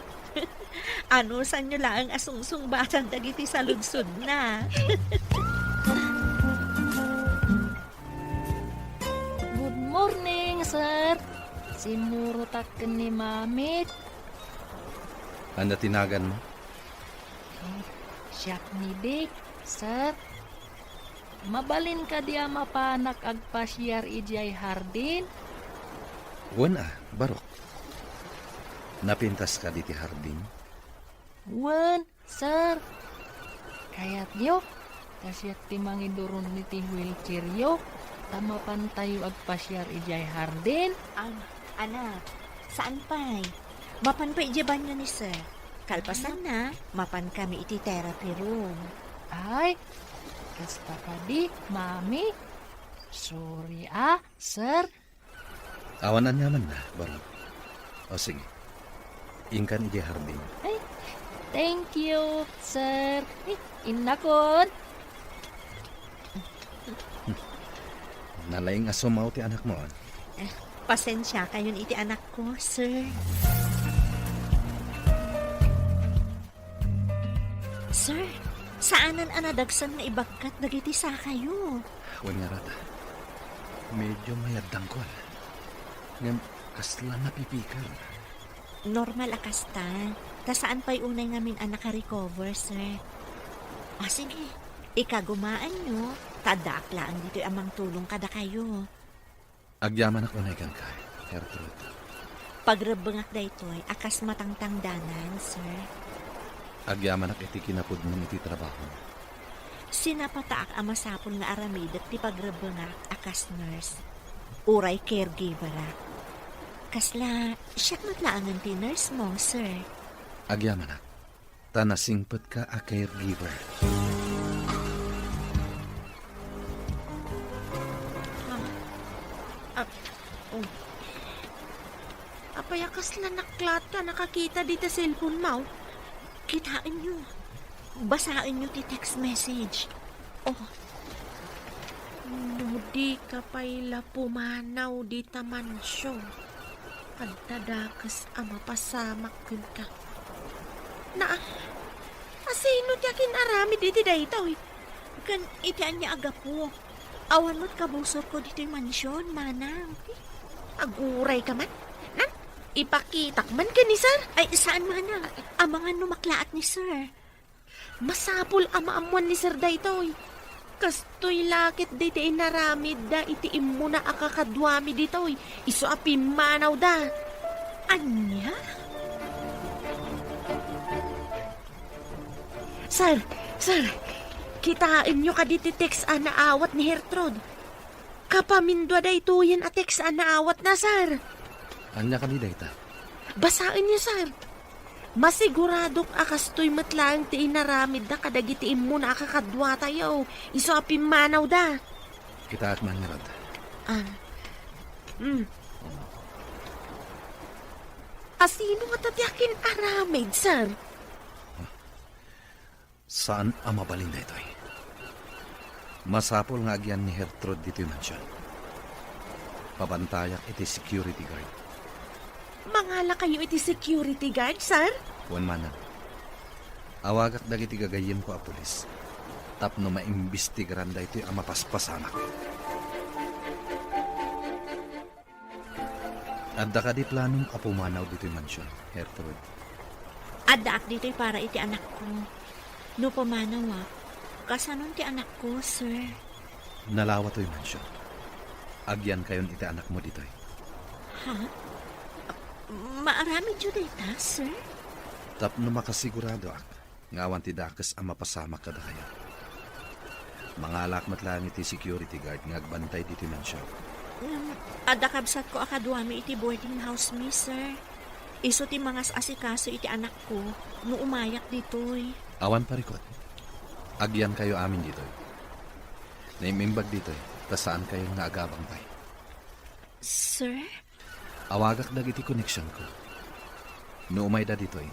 Anusanyo laeng a sungsungbatan dagiti saludsodna. Good morning, sir. Sinurotak ken ni Mamit. Ania ti naganmo? Eh, siak ni Dick, sir. Mabalin kadi a mapanak agpasiar idiay hardin? Wen a, Barok. Napintas kadi ti hardin? Wen, sir. Kayatyo, ta siak ti mangiduron iti wheelchairyo, ta mapantayo agpasiar idiay hardin? An-, anak, saan pay? Mapan pay idiay banio ni sir. Kalpasanna, mapan kami iti therapy room. Ay, kasta kadi, Mami. Sorry, ah, sir. Awan aniamanna, Barok. O, sige. Inkan idiay hardin. Ay, thank you, sir. Ay, innakon. Nalaing a sumaw ti anakmo, ah. Eh, pasensiakayon iti anakko, sir. Sir, saanen a nadagsen nga ibagkat dagiti sakayo. Wen ngarud, ah. Medyo mayaddangkol. Ngem kasla napipikal. Normal a kasta, ta saan pay unay ngamin a nakarecover, sir. O sige, ikagumaanyo, ta addaak laeng ditoy a mangtulong kadakayo. Agyamanak unay kenka, Gertrude. Pagrebbengak daytoy a kas matangtangdanan, sir. Agyamanak iti kinapudnong iti trabahom. Sinapataak a masapul nga aramidek ti pagrebbengak a kas nurse. Uray caregiverak. Kasla, siak met laengen ti nurse mo, sir. Agyamanak. Ta nasingpetka a caregiver. Ah, ah, oh. Apay a kasla naklat ta nakakita dita cellphone mo? Kitaenyo. Basaenyo ti text message. Oh. No dika pay la pumanaw dita mansyon, adda dakes a mapasamak kenka. Naa, asino ti akin-aramid iti daytoy? Ken iti ania a gapu? Awan met kabusorko ditoy mansyon, manang. Aguray ka man? Nan, ipakitak man ken ni sir? Ay, saan, manang. Amangan no maklaat ni sir. Masapul a maammuan ni sir daytoy. Kastoy la ket daytoy inaramidda iti immuna a kakaduami ditoy, isu a pimmanawda. Ania? Sir, sir, kitaenyo kadi ti text a naawat ni Gertrude? Kapamindua daytoyen a text a naawatna, sir. Ania kadi dayta? Basaenyo, sir. Masiguradok a kastoy met laeng ti inaramidda kadagiti immuna a kakaduatayo, isu a pimmanawda. Kitaak man ngarud. Ah. Mm. Asino ngata ti akin-aramid, sir? Saan a mabalin daytoy. Masapul nga agyan ni Gertrude ditoy mansyon. Pabantayak iti security guard. Mangalakayo iti security guard, sir? Wen, manang. Awagak dagiti gagayyemko a pulis tapno maimbestigaran daytoy a mapaspasamak. Adda kadi planom a pumanaw ditoy mansyon, Gertrude? Addaak ditoy para iti anakko. No pumanawak, kasanon ti anakko, sir? Nalawa toy mansyon. Agyankayon iti anakmo ditoy. Ha? Maaramidyo dayta, sir? Tapno makasiguradoak nga awan ti dakes a mapasamak kadakayo. Mangalak met laeng iti security guard nga agbantay ditoy mansyon. Ngem, adda kabsatko a kaduami iti boarding house mi, sir. Isu ti mangas-asikaso iti anakko no umayak ditoy. Awan parikut. Agyankayo amin ditoy. Naim-imbag ditoy, ta saankayon nga agabang pay. Sir? Awagak dagiti koneksionko. No umayda ditoy,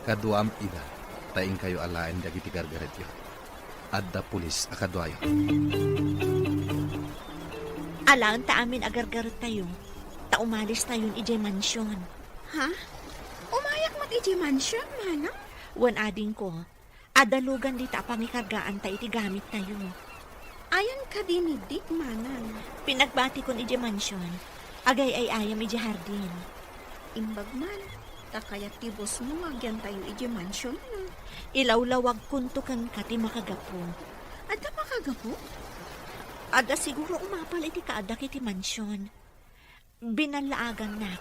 kaduam ida, ta inkayo alaen dagiti gargaretyo. Adda pulis a kaduayo. Alaenta amin a gargarettayo, ta umalistayon idiay mansyon. Ha? Umayak met idiay mansyon, manang? Wen, adingko. Adda lugan dita a pangikargaanta iti gamittayo. Ayan kadi ni Dick, manang? Pinagbatikon idiay mansyon. Agay-ay-ayam idiay hardin. Imbag man, ta kayat ti bossmo nga agyantayo idiay mansyon. Ilawlawagkonto kenka ti makagapu. Adda makagapu? Adda siguro umapal iti kaaddak iti mansyon. Binallaagannak.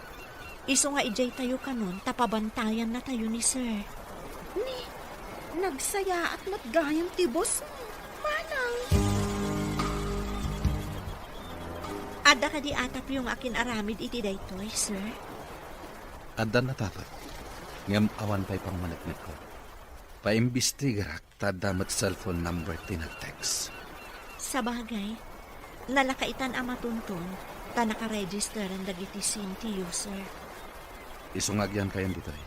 Isu nga idiay tayo kanon ta pabantayannatayo ni Sir. Ni, nagsayaat met gayam ti boss, manang. Adda kadi atapyo nga akin-aramid iti daytoy, Sir? Addan atapek, ngem awan pay pangmaneknekko. Paimbestigarak. Ta adda met cellphone number ti nag-text. Sabagay, nalakaitan a matunton ta nakaregisteran dagiti sim ti user. Isu nga agyankayon ditoy,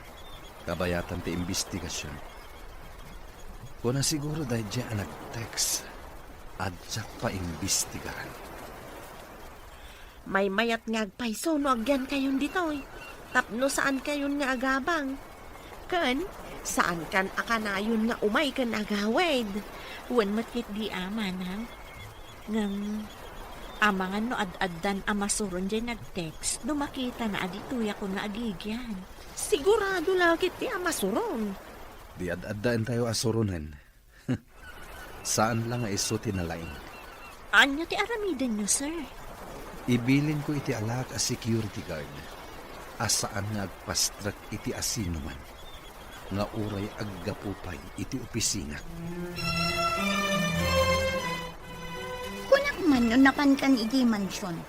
kabayatan ti imbestigasion. Kuna siguro daydiay a nag-text, a diak paimbestigaran. Maymayat nga agpayso no agyankayon ditoy, tapno saankayon nga agabang. Ken, saankan a kanayon nga umay ken agawid. Wen met ketdi a, manang. Ngem, amangan no ad-addan a masuron diay nag-text no makitana a ditoyak nga agigyan. Sigurado la ketdi a masuron. Di ad-addaentayo a suronen. Saan la nga isu ti nalaing. Ania ti aramidenyo, sir? Ibilinko iti alaak a security guard. a saan nga agpastrek iti asinoman nga uray aggapu pay iti opisina. Kunak man no napankan idiay mansion.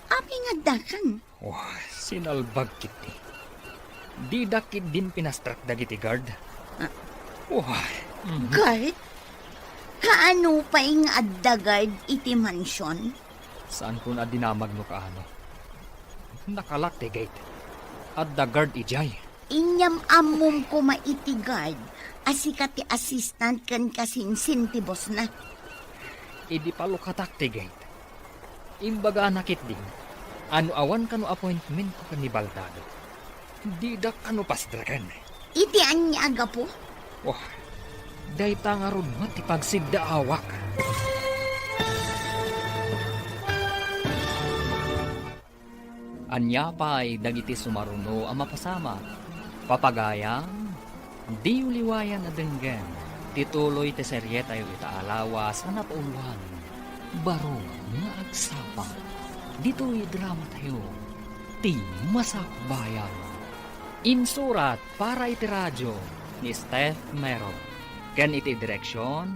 Apay nga addakan? Oh, sinalbag ketdi. Dida ketdin pinastrek dagiti guard. Ah. Oh, mhm. Guard? Kaano pay nga adda guard iti mansion? Saankon a dinamag no kaano. Nakalak ti gate. Adda guard idiay. Inyam-ammom koma iti guard a sika ti assistant ken kasinsin ti bossna. Idi palukatak ti gate, imbagana ketdi a no awan kano appointmentko ken ni Baldado, didak kano pastreken. Iti ania a gapu? Oh, dayta ngarud met ti pagsiddaawak. Ania pay dagiti sumaruno a mapasamak? Papagayam, diyo liwayan a denggen ti tuloy ti serietayo ita a lawas a napauluan, Baro nga Agsapa, ditoy dramatayo, Ti Masakbayan. Insurat para iti radio ni Steph Mero, ken iti direksion,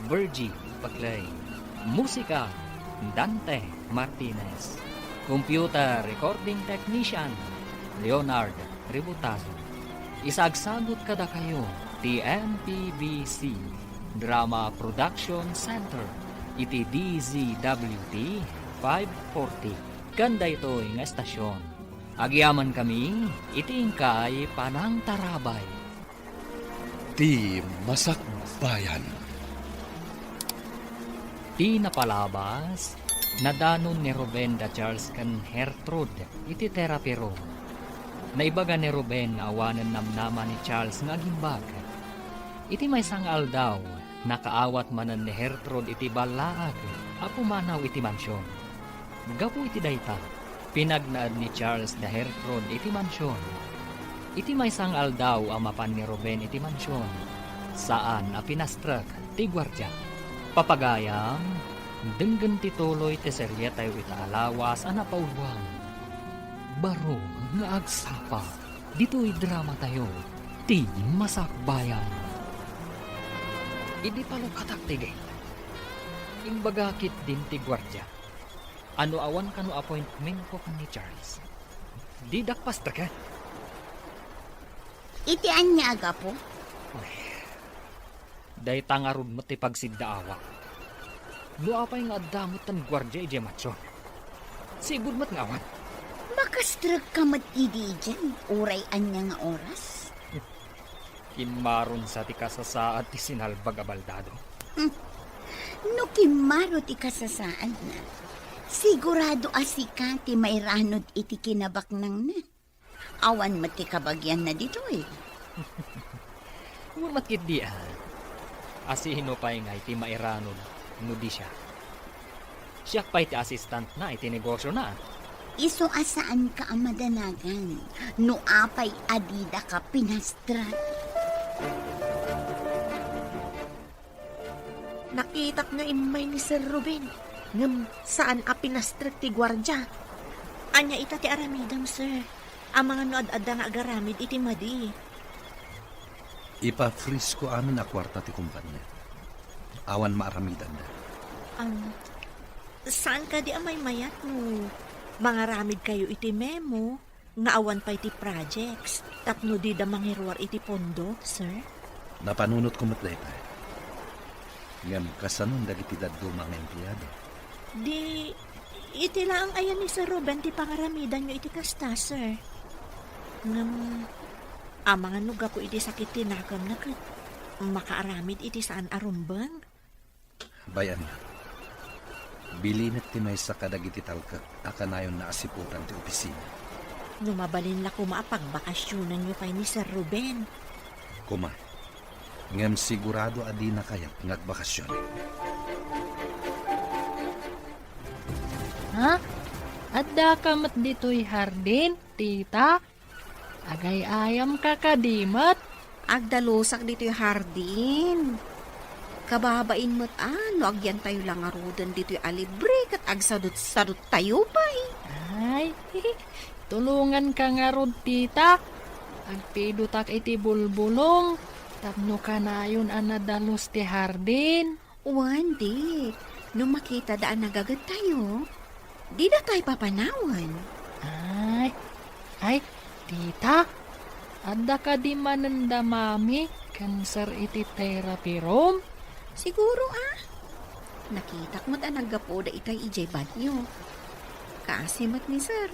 Virgie Paclay. Musika, Dante Martinez. Computer recording technician, Leonard Ributazo. Isagsagut kadakayo ti M P B C Drama Production Center iti D Z W T five forty. Ken daytoy nga estasion, agyamankami iti inkay panangtarabay. Ti Masakbayan. Ti napalabas, nadanon ni Ruben da Charles ken Gertrude iti therapy room. Naibaga ni Ruben nga awanen namnama ni Charles nga agimbag. Iti maysa nga aldaw, nakaawat manen ni Gertrude iti ballaag a pumanaw iti mansion. Gapu iti dayta, pinagnaed ni Charles da Gertrude iti mansion. Iti maysa nga aldaw a mapan ni Ruben iti mansion, saan a pinastrek ti guardia. Papagayam, denggen ti tuloy ti serietayo ita a lawas a napauluan, Baro nga Agsapa, ditoy dramatayo, Ti Masakbayan. Idi palukatak ti gate, imbaga ketdin ti guardia a no awan kano appointmentko ken ni Charles, didak pastreken. Iti ania a gapu? Ay, dayta ngarud met ti pagsiddaawak. No apay nga adda metten guardia idiay mansion, sigud met nga awan. Makastrekka met idi idiay uray ania nga oras? Kimmarunsa ti kasasaad ti sinalbag a baldado. Hmm. No kimmaro ti kasasaadna, sigurado a sika ti mairanod iti kinabaknangna. Awan met ti kabagianna ditoy. Wen met ketdi a, a sino pay ngay ti mairanod no di siak? Siak pay ti assistantna iti negosiona. Isu a saanka a madanagan no apay a didaka pinastrek. Nakitak nga immay ni Sir Ruben, ngem saan a pinastrek ti guardia. Ania ita ti aramidem, sir? Amangan no ad-adda nga agaramid iti madi. Ipafreeze ko amin a kuarta ti kumpania. Awan maaramidanda. Am, saan kadi a maymayat no mangaramidkayo iti memo nga awan pay ti projects tapno dida mangiruar iti pondo, sir? Napanunotko met dayta. Ngem kasanon dagiti dadduma nga empleado? Di, iti laeng aya ni Sir Ruben ti pangaramidanyo iti kasta, sir. Ngem, amangan no gapu iti sakit ti nakemna ket makaaramid iti saan a rumbeng? Bay-anyo, bilinek ti maysa kadagiti talkek a kanayon naasiputan ti opisina. No mabalin la koma a pagbakasionenyo pay ni Sir Ruben. Koma, ngem sigurado a dina kayat nga agbakasionen. Ha? Addaka met ditoy hardin, tita? Agay-ayamka kadi met? Agdalusak ditoy hardin. Kababain met a no agyantayo la ngaruden ditoy a libre ket agsadut-saduttayo pay. Ay, Tulonganka ngarud, tita. Agpidotak iti bulbulong tapno kanayon a nadalus ti hardin. Wen, Dik, no makitada a nagagettayo, dida tayo papanawen. Ay, ay, tita, adda kadi manen da mami ken sir iti therapy room? Siguro, a. Nakitak met a naggapuda itay idiay banyo. Kaasi met ni sir.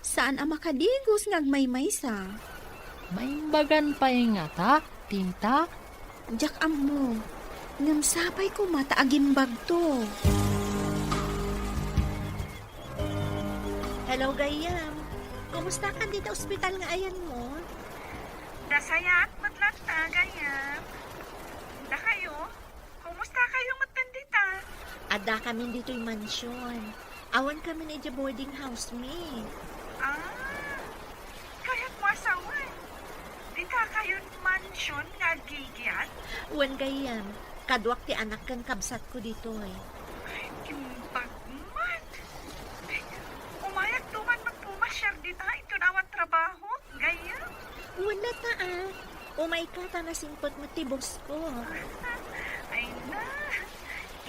Saan a makadigos nga agmaymaysa. Maimbagan pay ngata, tita? Diak ammo. Ngem sapay koma ta agimbagto. Hello, gayyem. Kumusta kan dita ospital nga ayanmo? Nasayaat met latta, gayyem. Dakayo? Kumusta kayo met dita? Adda kamin ditoy mansion. Awan kamin idiay boarding house mi. Ah, kayat mo asawan. Dita kayon mansion nga agigiat? Wen, gayyem, kaduak ti anak ken kabsatko ditoy. Ay, imbag man. Umayak duman magpumasiar dita, inton awan trabaho. Gayyem? Wen latta, a. Umayka ta nasingpet met ti boss ko. Ay na,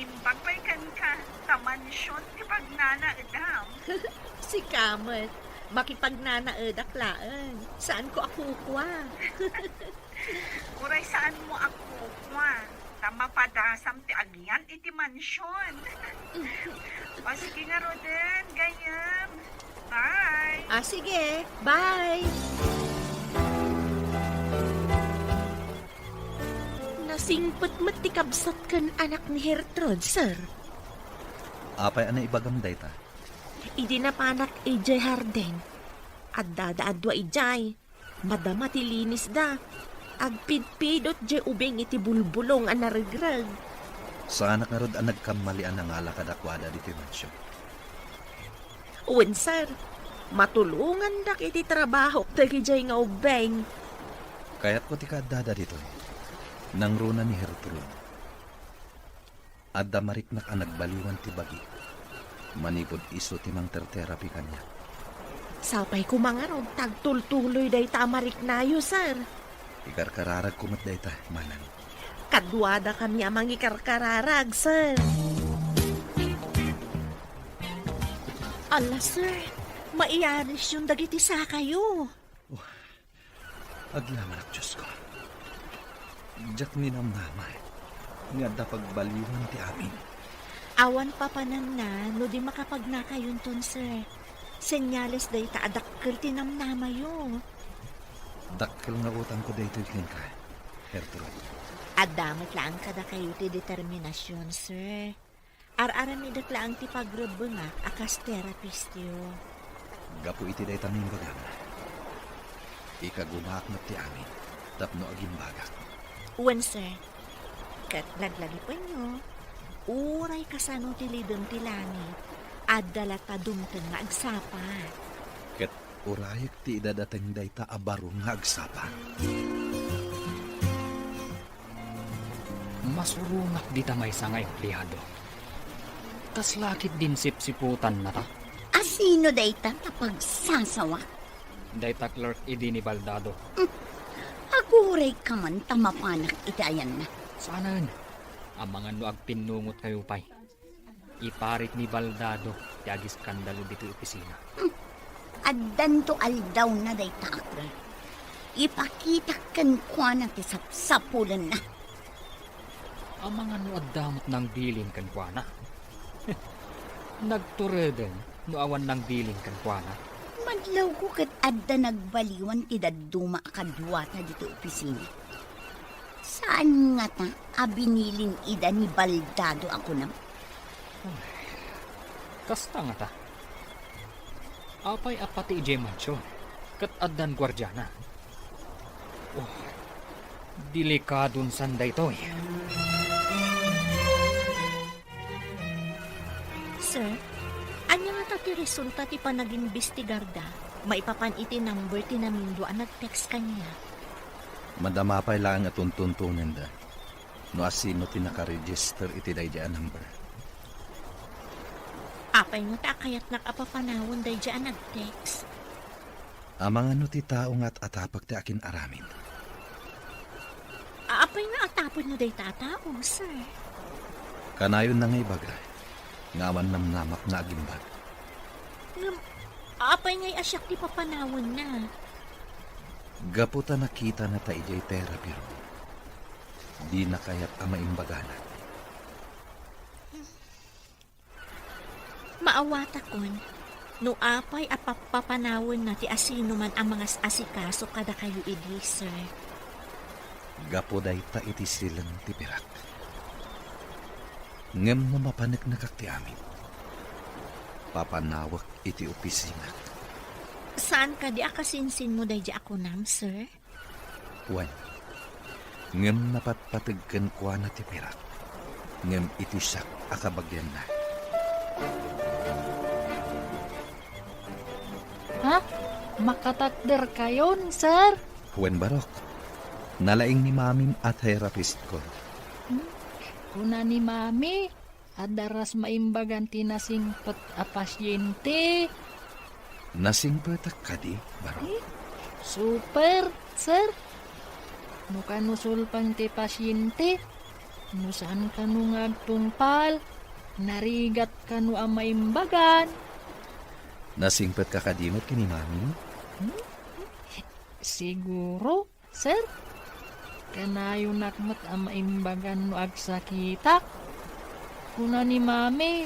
imbag pay kenka, ta mansion ti pagnanaedam. Sika met, makipagnanaedak laeng. Saanko a kukua. Uray saanmo a kukua, ta mapadasam ti agyan iti mansion. O, sige ngaruden, gayyem. Bye. Ah, sige. Bye. Nasingpet met ti kabsat ken anak ni Gertrude, sir. Apay a naibagam dayta? Idi napanak idiay hardin, addada a dua idiay. Madama ti linisda. Agpidpidot diay ubing iti bulbulong a naregreg. Saanak ngarud a nagkammali a nangala kadakuada ditoy mansion. Wen, sir. Matulongandak iti trabahok dagidiay nga ubing. Kayatko ti kaaddada ditoy. Nangruna ni Gertrude. Adda mariknak a nagbaliwan ti bagi. Manipud isu ti mangterterapi kaniak. Sapay koma ngarud ta agtultuloy dayta a mariknayo, sir. Ikarkararagko met dayta, manang. Kaduadakami a mangikarkararag, sir. Ala, sir, maiyarisyon dagiti sakayo. Agyamanak, Diosko. Diak ninamnama nga adda pagbaliwan ti amin. Awan papananna no di makapagnakayonton, sir. Senyales dayta a dakkel ti namnamayo. Dakkel nga utangko daytoy kenka, Gertrude. Adda met laeng kadakayo ti determinasion, sir. Ar-aramidek laeng ti pagrebbengak a kas terapistyo. Gapu iti dayta nga imbagam, ikagumaak met ti amin tapno agimbagak. Wen, sir. Ket laglagipenyo, uray kasano ti lidem ti langit, adda latta dumteng nga agsapa. Ket urayek ti idadateng dayta a baro nga agsapa. Masuronak dita maysa nga empleado. Kasla ketdin sipsiputanna ta? A sino dayta ta pagsasawak? Dayta clerk idi ni Baldado. Hmm. Aguray ka man ta mapanak iti ayanna. Saanen. Amangan no agpinnungot kayo pay. Iparit ni Baldado ti agiskandalo ditoy opisina. Hmm. Addanto aldawna dayta a clerk. Ipakitak kenkuana ti sapsapulenna. Amangan no adda met nangbilin kenkuana. Nagtureden no awan nangbilin kenkuana. Madlawko ket adda nagbaliwan ti dadduma a kaduata ditoy opisina. Saan ngata a binilin ida ni Baldado a kunam? Ay, kasta ngata. Apay a pati idiay mansion ket addan guardiana? Oh, delikadon san daytoy. Sir, ania ngata ti resulta ti panagimbestigarda maipapan iti number ti namindua a nag-text kaniak? Madama pay laeng a tuntuntonenda no asino ti nakaregister iti daydiay a number. Apay ngata a kayatnak a papanawen daydiay a nag-text? Amangan no ti tao nga at-atapek ti akin-aramid. Apay nga atapedno dayta a tao, sir? Kanayonna nga ibaga nga awan namnamak nga agimbag. Ngem, apay ngay a siak ti papanawenna? Gapu ta nakitana ta idiay therapy room, dina kayat a maimbaganak. Maawatakon no apay a pappapanawenna ti asinoman a mangas-asikaso kadakayo idi, sir. Gapu dayta iti sileng ti pirak. Ngem no mapaneknekak ti amin, papanawek iti opisinak. Saan kadi a kasinsinmo daydi a kunam, sir? Wen, ngem napatpateg kenkuana ti pirak, ngem iti siak a kabagianna. Ha? Makatakderkayon, sir? Wen, barok. Nalaing ni Mamim a therapistko. Hmm? Kuna ni Mami, adda ras maimbagan ti nasingpet a pasyente. Nasingpetak kadi, barok? Eh, super, sir. No kano sulpeng ti pasyente, no saan kano nga agtungpal, narigat kano a maimbagan. Nasingpetka kadi met ken ni Mami? Hmm? Siguro. Sir, kanayonak met a maimbagan no agsakitak. Kuna ni Mami,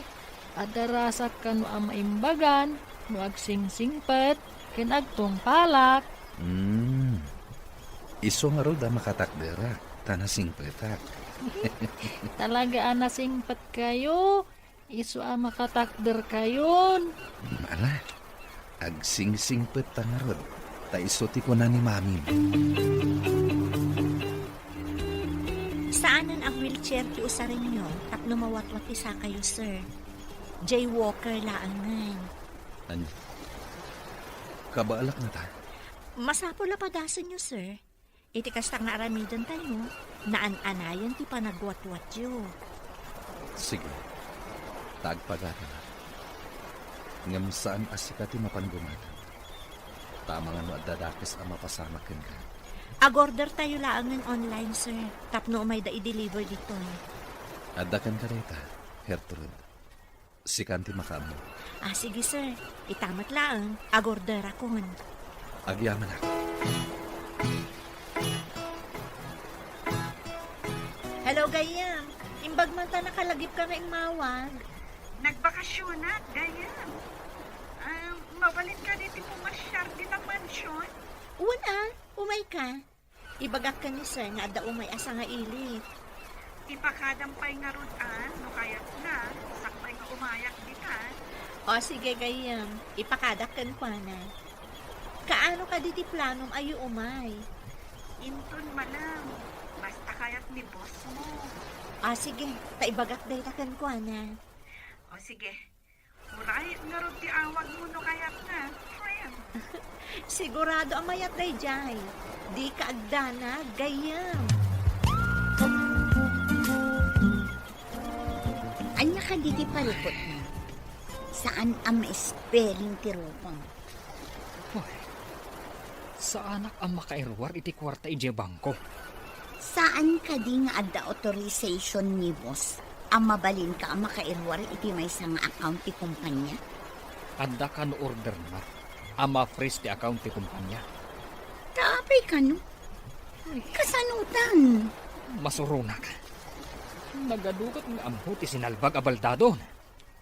adda rasak kano a maimbagan no agsingsingpet ken agtungpalak. Hmm. Isu ngarud a makatakderak, ta nasingpetak. Talaga a nasingpetkayo. Isu a makatakderkayon. Ala, agsingsingpetta ngarud, ta isu ti kuna ni Mami. Saanen a wheelchair ti usarenyo tapno mawatwat ti sakayo, sir. Jaywalker laengen. Ania? Kabaalak ngata? Masapul a padasenyo, sir. Iti kasta nga aramidentayo, naan-anayen ti panagwatwatyo. Sige, ta agpagatanak. Ngem saan a sika ti mapan gumatang. Ta amangan no adda dakes a mapasamak kenka. Agordertayo laengen online, sir, tapno umayda i-deliver ditoy. Adda kenka dayta, Gertrude. Sikan ti makaammo. Ah, sige, sir. Ita met laeng, agorderakon. Agyamanak. Hello, gayyem. Imbag man ta nakalagipka nga immawag. Nagbakasionak, gayyem. Ah, mabalin kadi ti pumasyar dita mansion? Wen a, umayka. Ibagak ken ni Sir nga adda umay a sangailit. Ipakadam pay ngarud a, no kayatna, sakbay nga umayak dita. O, sige, gayyem. Ipakadak kenkuana. Kaano kadi ti planom a umay? Inton malem, basta kayat ni boss mo. O, sige. Ta ibagak dayta kenkuana. O, sige. Uray, ngarud ti awagmo no kayatna, friend. Sigurado a mayat daydiay. Dika agdanag, gayyem. Ania kadi ti parikutmo? Saan a ma-spelling ti rupam. Hoy, saanak a makairuar iti kuarta idiay bangko. Saan kadi nga adda authorization ni boss a mabalinka a makairuar iti maysa nga account ti kumpanya? Adda kano orderna a ma-freeze ti account ti kumpanya. Ta apay kano? Kasanotan? Masuronak. Nagadugat nga ammo ti sinalbag a baldadon.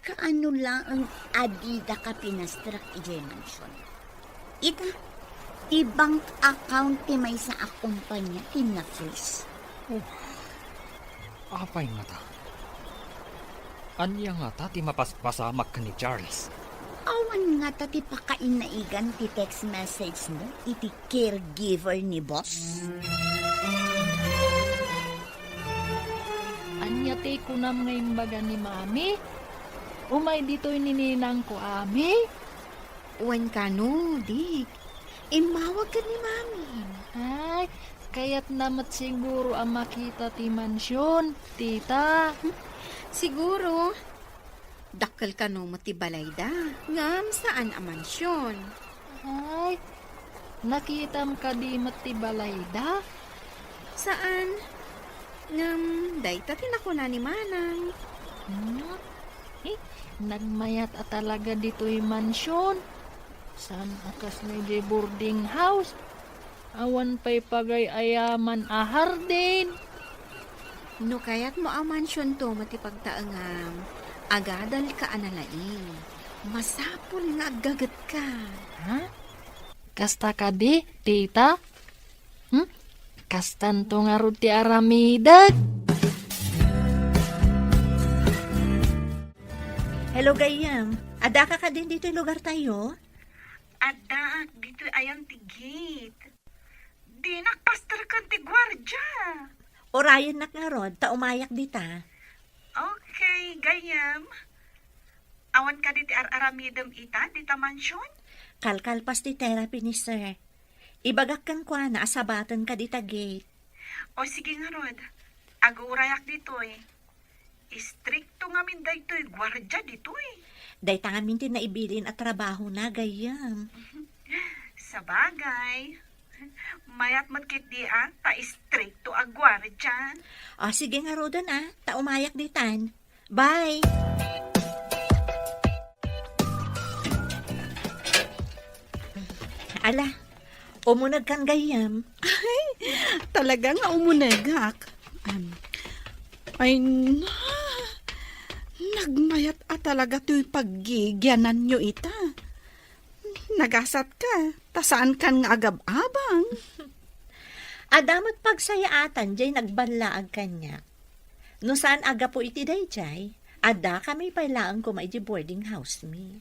Kaano laeng a didaka pinastrak idiay mansion? Ita, ti bank account ti maysa a kumpanya ti na-freeze. Oh, apay ngata? Ania ngata ti mapaspasamak ken ni Charles? Awan ngata ti pakainaigan ti text message mo iti caregiver ni boss? Ania ti kunam nga imbaga ni Mami? Umay ditoy ni ninangko, Ami? Wen kano, Dick. Immawag ken ni Mami. Ay, kayatna met siguro a makita ti mansion, tita. Siguro. Dakkel kano met ti balayda, ngem saan a mansion. Ay, Nakitam kadi met ti balayda? Saan? Ngem dayta ti nakuna ni Manang. Hmm? Eh, nagmayat a talaga ditoy mansion. Saan a kasla idiay boarding house? Awan pay pagay-ayaman a hardin. No kayatmo a mansionto met ti pagtaengam, agadalka a nalaing. Masapul nga aggagetka. Ha? Kasta kadi, tita? Hmm? Kastanto ngarud ti aramidek? Hello, gayyem. Addaka kadin ditoy lugartayo? Addaak ditoy ayan ti gate. Dinak pasterken ti guardia. Urayennak ngarud, ta umayak dita. Okay, gayyem. Awan kadi ti ar-aramidem ita, dita mansion? Kalkalpas ti therapy ni sir. Ibagak kenkuana a sabatenka dita gate. O sige ngarud, agurayak ditoy. Istrikto ngamin daytoy guardia ditoy. Dayta ngamin ti naibilin a trabahona, gayyem. Sabagay. Mayat met ketdi a, ta istrikto a guardia. O, sige ngaruden a, ta umayak ditan. Bye! Ala, umunegkan gayyem. Ay, talaga nga umunegak. Am, ay, na, nagmayat a talaga toy paggigiananyo ita. Nagasatka, ta saankan nga agab-abang. Adda met pagsayaatan jay nagballaag kaniak. No saan a gapu iti dayjay, addakami pay laeng koma idiay boarding house mi.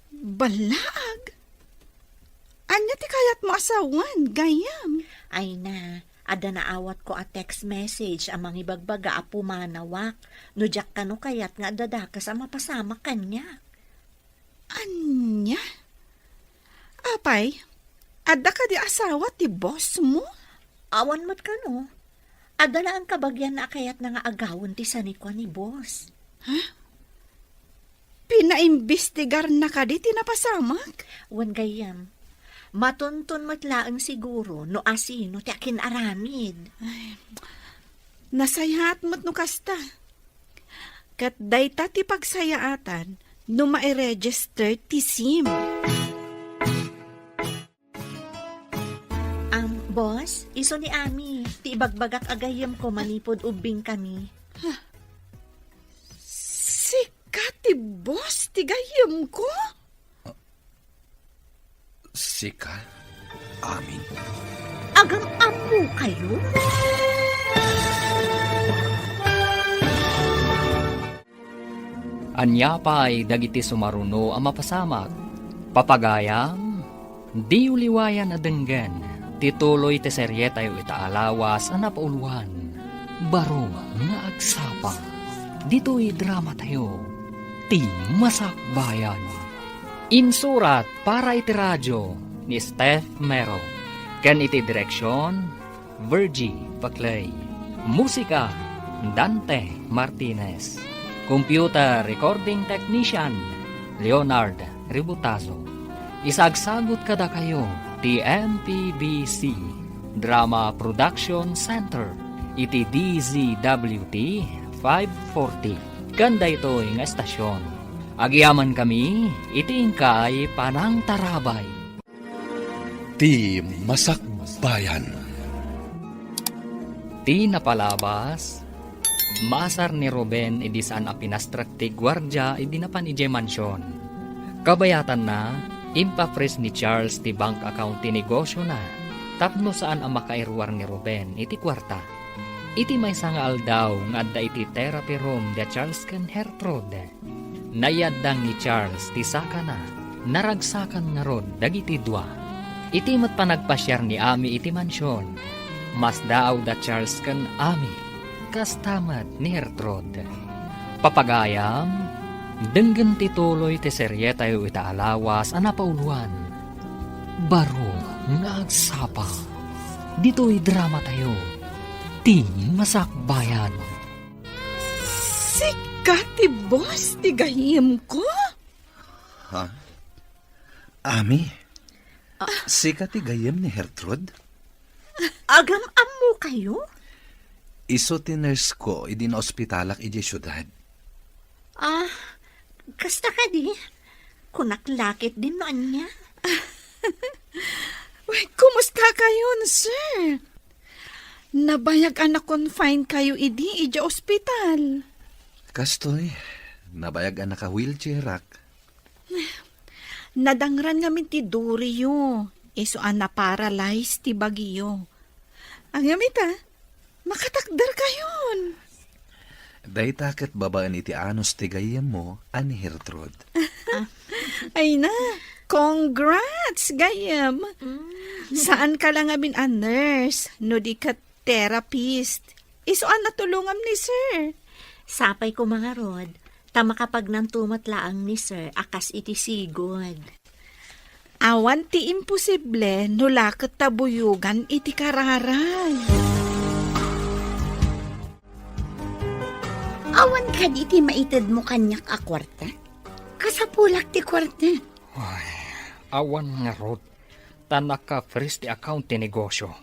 Ballaag? Ania ti kayatmo a sawen, gayyem? Ay na, adda naawatko a text message a mangibagbaga a pumanawak no diak kano kayat nga adda dakes a mapasamak kaniak. Ania? Apay, adda kadi asawa ti boss mo? Awan met kano. Adda laeng kabagianna a kayatna nga agawen ti sanikua ni boss. Ha? Pinaimbestigarna kadi ti napasamak? Wen gayyem. Matunton met laeng siguro no asino ti akin-aramid. Ay, nasayaat met no kasta. Ket dayta ti pagsayaatan no mairegister ti sim. Am, boss, isu ni Ami, ti ibagbagak a gayyemko manipud ubbingkami. Sika ti boss ti gayyemko? Sika, Ami. Agam-ammokayo? Ania pay dagiti sumaruno a mapasamak? Papagayam, diyo liwayan a denggen ti tuloy ti serietayo ita a lawas a napauluan, Baro nga Agsapa. Ditoy dramatayo, Ti Masakbayan. Insurat para iti radio ni Steph Mero, ken iti direksion, Virgie Paclay. Musika, Dante Martinez. Computer recording technician, Leonard Ributazo. Isagsagut kadakayo ti M P B C Drama Production Center iti D Z W T five forty. Ken daytoy nga estasion, agyamankami iti inkay panangtarabay. Ti Masakbayan. Ti napalabas, maasar ni Ruben idi saan a pinastrek ti guardia idi napan idiay mansion. Kabayatanna, impafreeze ni Charles ti bank account ti negosiona tapno saan a makairuar ni Ruben iti kuarta. Iti maysa nga aldaw nga adda iti therapy room da Charles ken Gertrude, nayaddang ni Charles ti sakana, naragsakan ngarud dagiti dua. Iti met panagpasiar ni Ami iti mansion, masdaaw da Charles ken Ami, kasta met ni Gertrude. Papagayam, denggen ti tuloy ti serietayo ita a lawas a napauluan, Baro nga Agsapa. Ditoy dramatayo, Ti Masakbayan. Sika ti boss ti gayyemko? Ha? Ami? Sika ti gayyem ni Gertrude? Agam-ammokayo? Isu ti nurse ko idi naospitalak idiay siudad. Ah, kasta kadi? Kunak la ketdin no ania. Uy, kumusta kayon, sir? Nabayag a na-confine kayo idi idiay ospital. Kastoy, nabayag a naka-wheelchairak. Nadangran ngamin ti duriyo, isu a na-paralyze ti bagiyo. Ngem ita, makatakder kayon. Dayta ket babaen iti anus ti gayyemmo a ni Gertrude. Ay na, congrats, gayyem. Mm. Saan ka lang ngamin a nurse, no di ket therapist. Isu a natulongam ni sir. Sapay ko mangarud, ta makapagnanto met laeng ni sir a kas iti sigud. Awan ti imposible no la ket ta buyogan iti kararay. Awan kadi ti maitedmo kaniak a kuarta? Kasapulak ti kuarta. Ay, awan ngarud, ta naka-freeze ti account ti negosyo.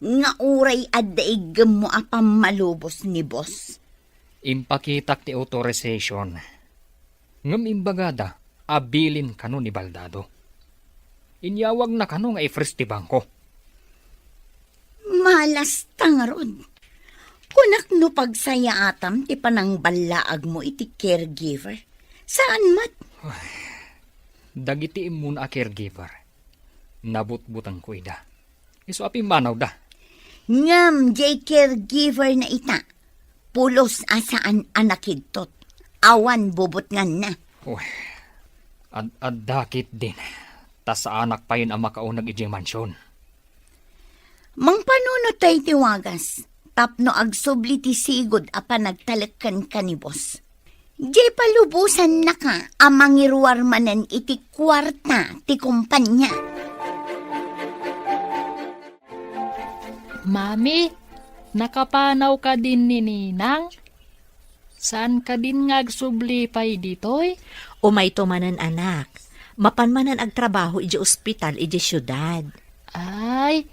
Nga uray adda iggemmo a pammalubos ni boss. Impakitak ti authorization. Ngem imbagada a bilin kano ni Baldado. Inyawagna kano nga i-freeze ti bangko. Malasta ngarud. Kunak no pagsayaatam ti panangballaagmo iti caregiver. Saan met? Ay, dagiti immuna a caregiver, nabutbutengko ida. Isu a pimmanawda. Ngem diay caregiver na ita, pulos a saan a nakidtot. Awan bubutnganna. Uy, ad-, adda ketdin, ta saanak payen a makauneg idiay mansion. Mangpanunot tayo ti wagas, tapno agsubli ti sigud a panagtalek kenka ni boss. Diay palubosannaka a mangiruar manen iti kuarta ti kumpanya. Mami, nakapanaw kadin ni Ninang? Saan kadin nga agsubli pay ditoy? Umayto manen, anak. Mapan manen agtrabaho idiay ospital idiay siudad. Ay,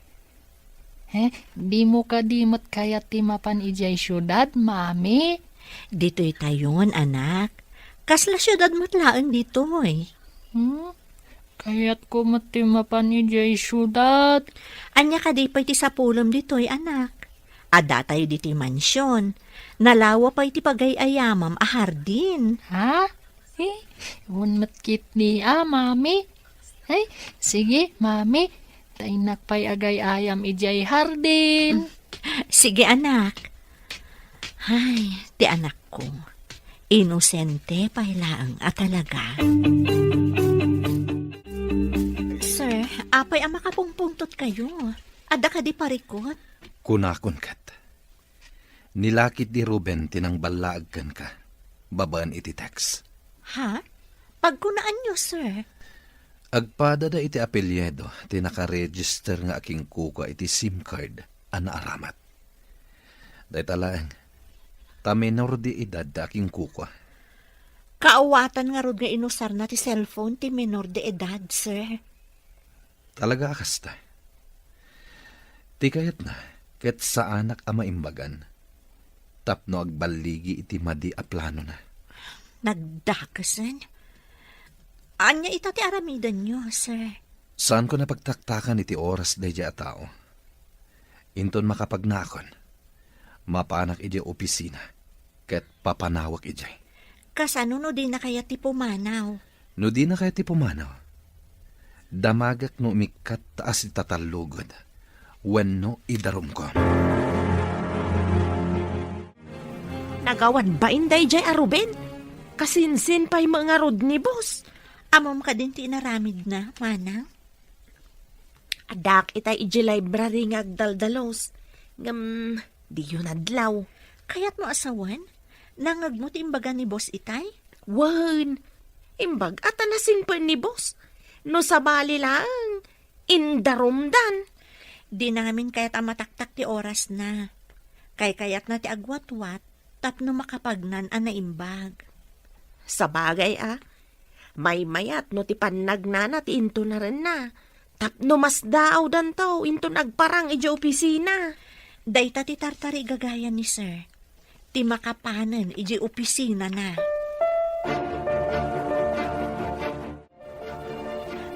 eh, dimo kadi met kayat ti mapan idiay siudad, Mami? Ditoy tayon, anak. Kasla siudad met laeng ditoy. Hmm? Kayatko met ti mapan idiay siudad. Ania kadi pay ti sapulem ditoy, anak? Adda tayo ditoy mansion. Nalawa pay ti pagay-ayamam a hardin. Ha? Eh, wen met ketdi a, Mami. Ay, sige, Mami. Ta innak pay agay-ayam idiay hardin. Sige, anak. Ay, ti anakko. Inosente pay laeng a talaga. Sir, apay a makapungpungtot kayo? Adda kadi parikut? Kunakon ket. Ni lakit di Ruben ti nangballaag kenka, babaen iti text. Ha? Pagkunaanyo, sir? Agpadada iti apelyido ti nakaregister nga akinkukua iti SIM card a naaramat. Dayta laeng, ta menor de edad ti akinkukua. Kaawatan ngarud nga inusarna ti cellphone ti menor de edad, sir. Talaga a kasta. Ti kayatna, ket saanak a maimbagan tapno agballigi iti madi a planona. Nagdakesen? Ania ita ti aramidenyo, sir? Saanko napagtaktakan iti oras daydiay a tao. Inton makapagnaakon, mapanak idiay opisina ket papanawak idiay. Kasano no dina kayat ti pumanaw? No dina kayat ti pumanaw, damagek no umikkat ta as itatallugod wenno idarumko. Nagawad bain daydiay a Ruben? Kasinsin pay met ngarud ni boss. Ammom kadin ti inaramidna, manang? Addaak itay idiay library nga agdaldalus. Ngem, diyo nadlaw. Kayatmo a sawen? Nangngegmo ti imbaga ni boss itay? Wen, imbag-at a nasimpen ni boss. No sabali laeng, indarumdan. Dina ngamin kayat a mataktak ti orasna. Kaykayatna ti agwatwat tapno makapagnan a naimbag. Sabagay a, Maymayat no ti pannagnana ti intunarenna. Tapno masdaawdanto inton agparang idiay opisina. Dayta ti tartarigagayan ni Sir. Ti makapanen idiay opisinana.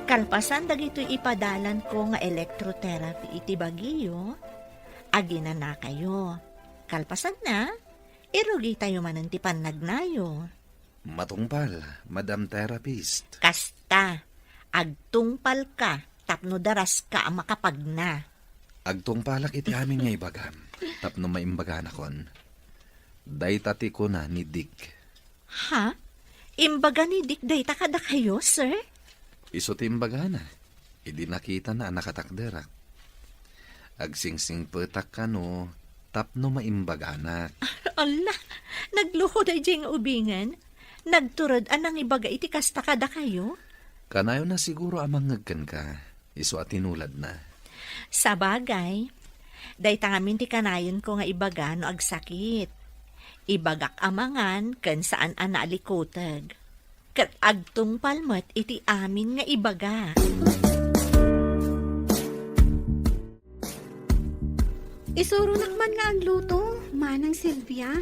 Kalpasan dagitoy ipadalanko nga electrotherapy iti bagiyo, aginanakayo. Kalpasanna, irugitayo manen ti pannagnayo. Matungpal, Madam Therapist. Kasta, agtungpalka tapno daraska a makapagna. Agtungpalak iti amin nga ibagam, tapno maimbaganakon. Dayta ti kuna ni Dick. Ha? Imbaga ni Dick dayta kadakayo, sir? Isu ti imbagana. Idi nakitana a nakatakderak. Agsingsingpetak kano tapno maimbaganak. Ala, nagluko daydiay nga ubingen. Nagtured a nangibaga iti kasta kadakayo? Kanayona siguro a mangngeg kenka, isu a tinuladna. Sabagay, dayta ngamin ti kanayonko nga ibaga no agsakit. Ibagak a mangan ken saan a naalikuteg. Ket agtungpal met iti amin nga ibaga. Isuronak man nga agluto, Manang Silvia.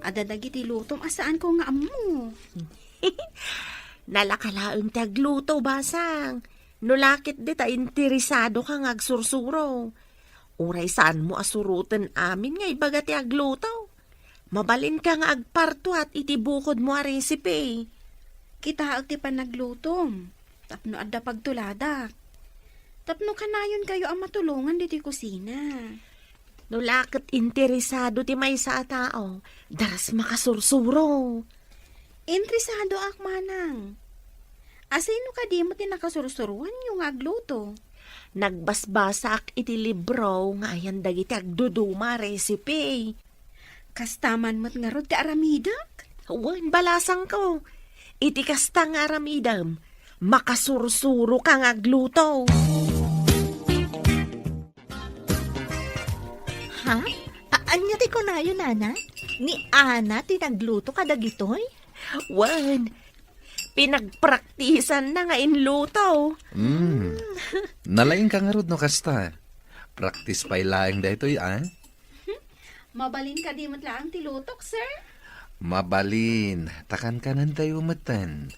Adda dagiti lutom a saanko nga ammo. Nalaka laeng ti agluto, basang. No la ket dita interesado ka nga agsursuro. Uray saanmo a suroten amin nga ibaga ti agluto. Mabalinka nga agpartuat iti bukodmo a recipe. Kitaek ti panaglutom, tapno adda pagtuladak. Tapno kanayonkayo a matulongan ditoy kusina. No la ket interesado ti maysa a tao, daras makasursuro. Interesadoak, Manang. Asino kadi met ti nakasursuroanyo nga agluto? Nagbasbasaak iti libro nga ayan dagiti agduduma a recipe. Kasta man met ngarud ti aramidek? Wen, balasangko. Iti kasta nga aramidem, makasursuroka nga agluto. Ha? A-, ania ti kunayo, Nana? Ni Ana ti nagluto kadagitoy? Wen, pinagpraktisanna nga inluto. Mm. Nalaingka ngarud no kasta. Practice pay laeng daytoy, a? Mabalin kadi met laeng ti lutok, sir? Mabalin, ta kankanentayo metten.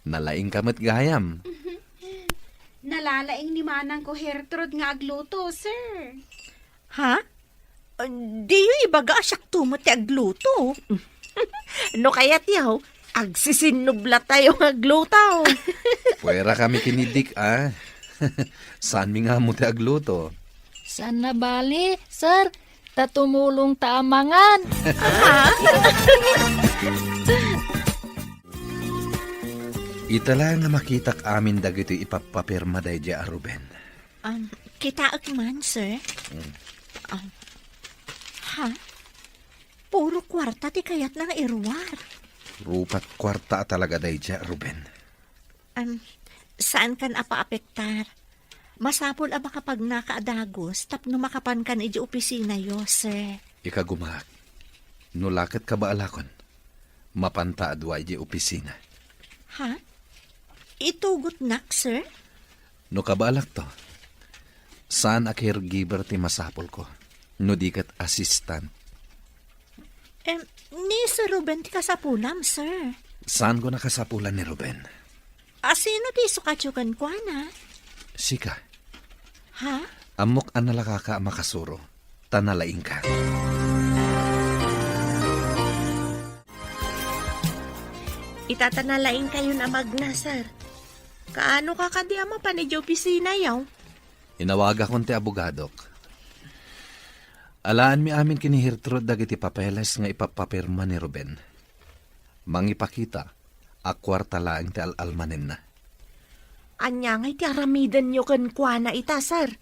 Nalaingka met gayam. Nalalaing ni manangko Gertrude nga agluto, sir. Ha? Diyo ibaga a siakto met ti agluto. No kayatyo, agsisinnubla tayo nga agluto. Puwera kami ken ni Dick, a. Saanmi nga ammo ti agluto. Saan a bale, sir. Ta tumulong ta a mangan. Ita la nga makitak amin dagitoy ipappapirma daydiay a Ruben. Um, kitaek man, sir. Mm. Um, ha? Puro kuarta ti kayatna nga iruar. Rupat kuarta a talaga daydiay a Ruben. Um, saankan a paapektar. Masapul a makapagnaka a dagus tapno makapankan idiay opisinayo, sir. Ikagumaak. No la ket kabaalakon, mapanta a dua idiay opisina. Ha? Itugotnak, sir? No kabaalakto, saan a caregiver ti masapulko, no di ket assistant. Em, ni Sir Ruben ti kasapulam, sir. Saanko a kasapulan ni Ruben? Asino ti isukatyo kenkuana? Sika. Ha? Ammok a nalakaka a makasuro, ta nalaingka. Ita ta nalaingkayon a magna, sir. Kaanoka kadi a mapan idiay opisinayo? Inawagakon ti abogadok. Alaanmi amin ken ni Gertrude dagiti papeles nga ipappapirma ni Ruben. Mangipakita a kuarta laeng ti al-almanenna. Ania ngay ti aramidenyo kenkuana ita, sir?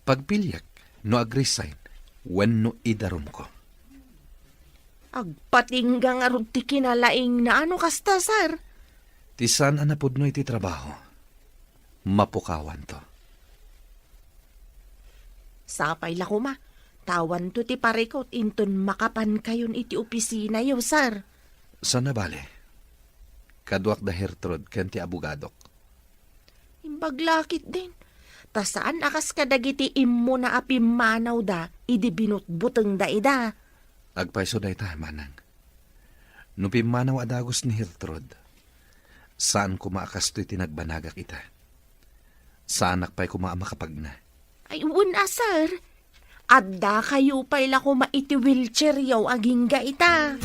Pagpiliek no ag-resign wenno idarumko. Agpatingga ngarud ti kinalaingna no kasta, sir. Ti saan a napudno iti trabaho, mapukawanto. Sapay la koma, ta awanto ti parikut inton makapankayon iti opisinayo, sir. Saan a bale. Kaduak da Gertrude ken ti abogadok. Imbag la ketdin. Ta saan a kas kadagiti immuna a pimmanawda idi binutbutengda ida. Agpayso dayta, manang. No pimmanaw a dagus ni Gertrude, saan koma a kastoy ti nagbanagak ita. Saanak pay koma a makapagna. Ay, wen a, sir. Addakayo pay la koma iti wheelchairyo agingga ita.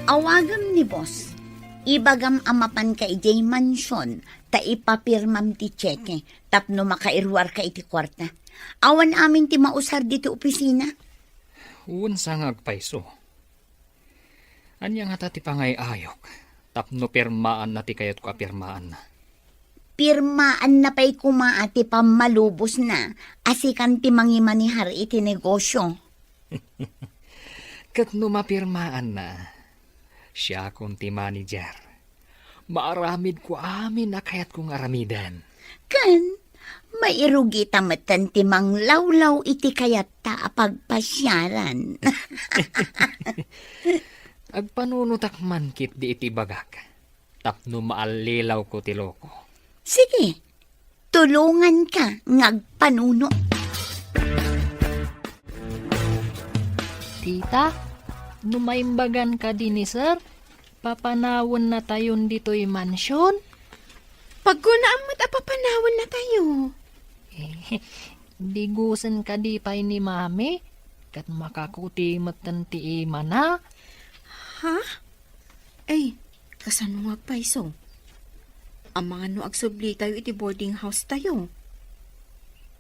Awagam ni boss. Ibagam a mapanka idiay mansion ta ipapirmam ti tseke tapno makairuarka iti kuarta. Awan amin ti mausar ditoy opisina. Wen sa nga agpayso. Ania ngata ti pangay-ayok tapno pirmaanna ti kayatko a pirmaanna? Pirmaanna pay koma ti pammalubosna a sikan ti mangimanihar iti negosio. Ket no mapirmaanna, siakon ti manager. Maaramidko amin a kayatko nga aramiden. Ken mairugita metten ti manglawlaw iti kayatta a pagpasiaran. Agpanunotak man ketdi iti ibagak tapno maallilawko ti loko. Sige, tulonganka nga agpanuno. Tita, no maimbagan kadi ni Sir, papanawennatayon ditoy mansion? Pagkunam met a papanawennatayo. Eh, digusen kadi pay ni Mami, ket makakuti metten ti imana. Ha? Ay, kasano nga agpayso? Amangan no agsublitayo iti boarding house tayo.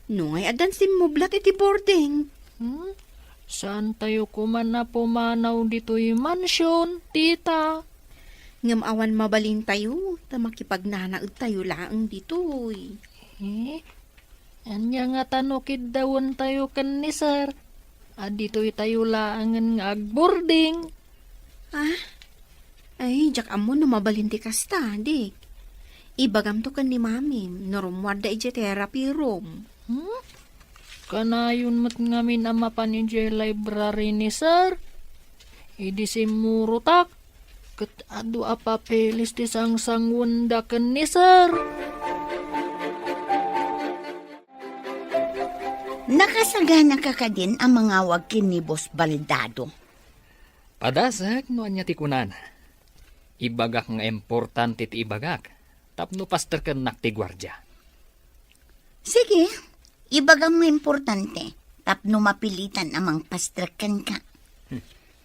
No ngay addan simmublat iti boarding? Hmm? Saantayo koma a pumanaw ditoy mansion, tita? Ngem awan mabalintayo, ta makipagnanaedtayo laeng ditoy. Eh, ania ngata no kiddawentayo ken ni Sir? A ditoytayo laengen nga agboarding. Ah? Ay, diak ammo no mabalin ti kasta, Dik. Ibagamto ken ni Mamim no rummuarda idiay therapy room. Hmm? Kanayon met ngamin a mapan idiay library ni Sir. Idi simmurotak, ket adu a papeles ti sangsanguenda ken ni Sir. Nakasaganaka kadin a mangawag ken ni Boss Baldado? Padasek no ania ti kunana. Ibagak nga importante ti ibagak tapno pasterkennak ti guardia. Sige, ibagam nga importante tapno mapilitan a mangpastrek kenka.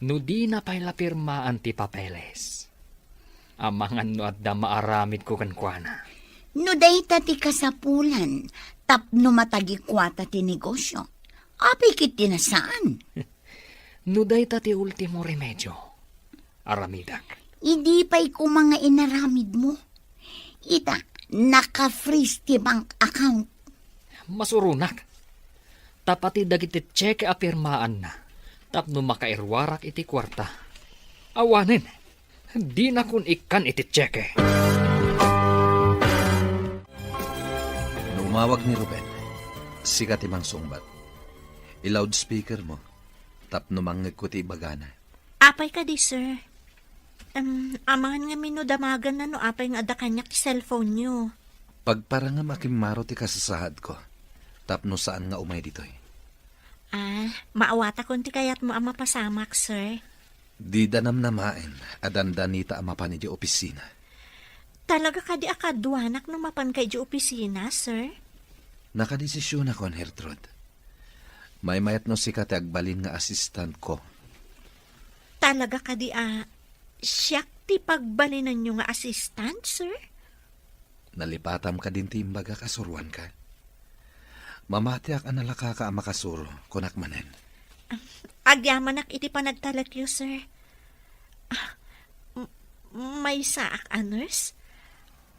No dina pay la pirmaan ti papeles, amangan no adda maaramidko kenkuana. No dayta ti kasapulan tapno matagikuata ti negosio, apay ketdi a saan? No dayta ti ultimo remedio, aramidak. Idi pay koma nga inaramidmo. Ita, naka-freeze ti bank account. Masuronak. Ta pati dagiti tseke a pirmaanna tapno makairuarak iti kuarta. Awanen, dinakon ikkan iti tseke. No umawag ni Ruben, sika ti mangsungbat. I-loudspeaker mo tapno mangngegko ti ibagana. Apay kadi, sir? Em, amangan ngamin no damaganna no apay nga adda kaniak ti cellphone-yo. Pagparangam a kimmaro ti kasasaadko tapno saan nga umay ditoy. Ah, maawatakon ti kayatmo a mapasamak, sir. Dida namnamaen a dandanita a mapan idiay opisina. Talaga kadi a kaduanak no mapanka idiay opisina, sir? Nakadesisionakon, Gertrude. Maymayat no sika ti agbalin nga assistantko. Talaga kadi a siak ti pagbalinanyo nga assistant, sir? Nalipatam kadin ti imbagak a suroanka? Mamatiak a nalakaka a makasuro, kunak manen. Agyamanak iti panagtalekyo, sir. Ah, m-, maysaak a nurse?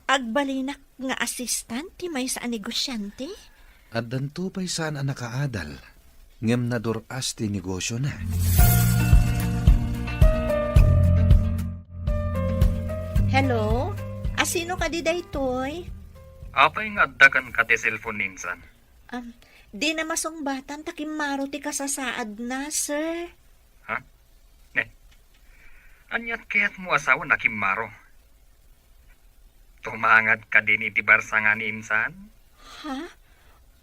Agbalinak nga assistant ti maysa a negosiante? Addanto pay saan a nakaadal, ngem nadur-as ti negosiona. Hello? Asino kadi daytoy? Apay nga adda kenka ti cellphone ni insan? Um, dina masungbatan ta kimmaro ti kasasaadna, sir. Ha? Ne. Aniat kayatmo a sawen a kimmaro? Tumangad kadin iti barsangan ni insan? Ha?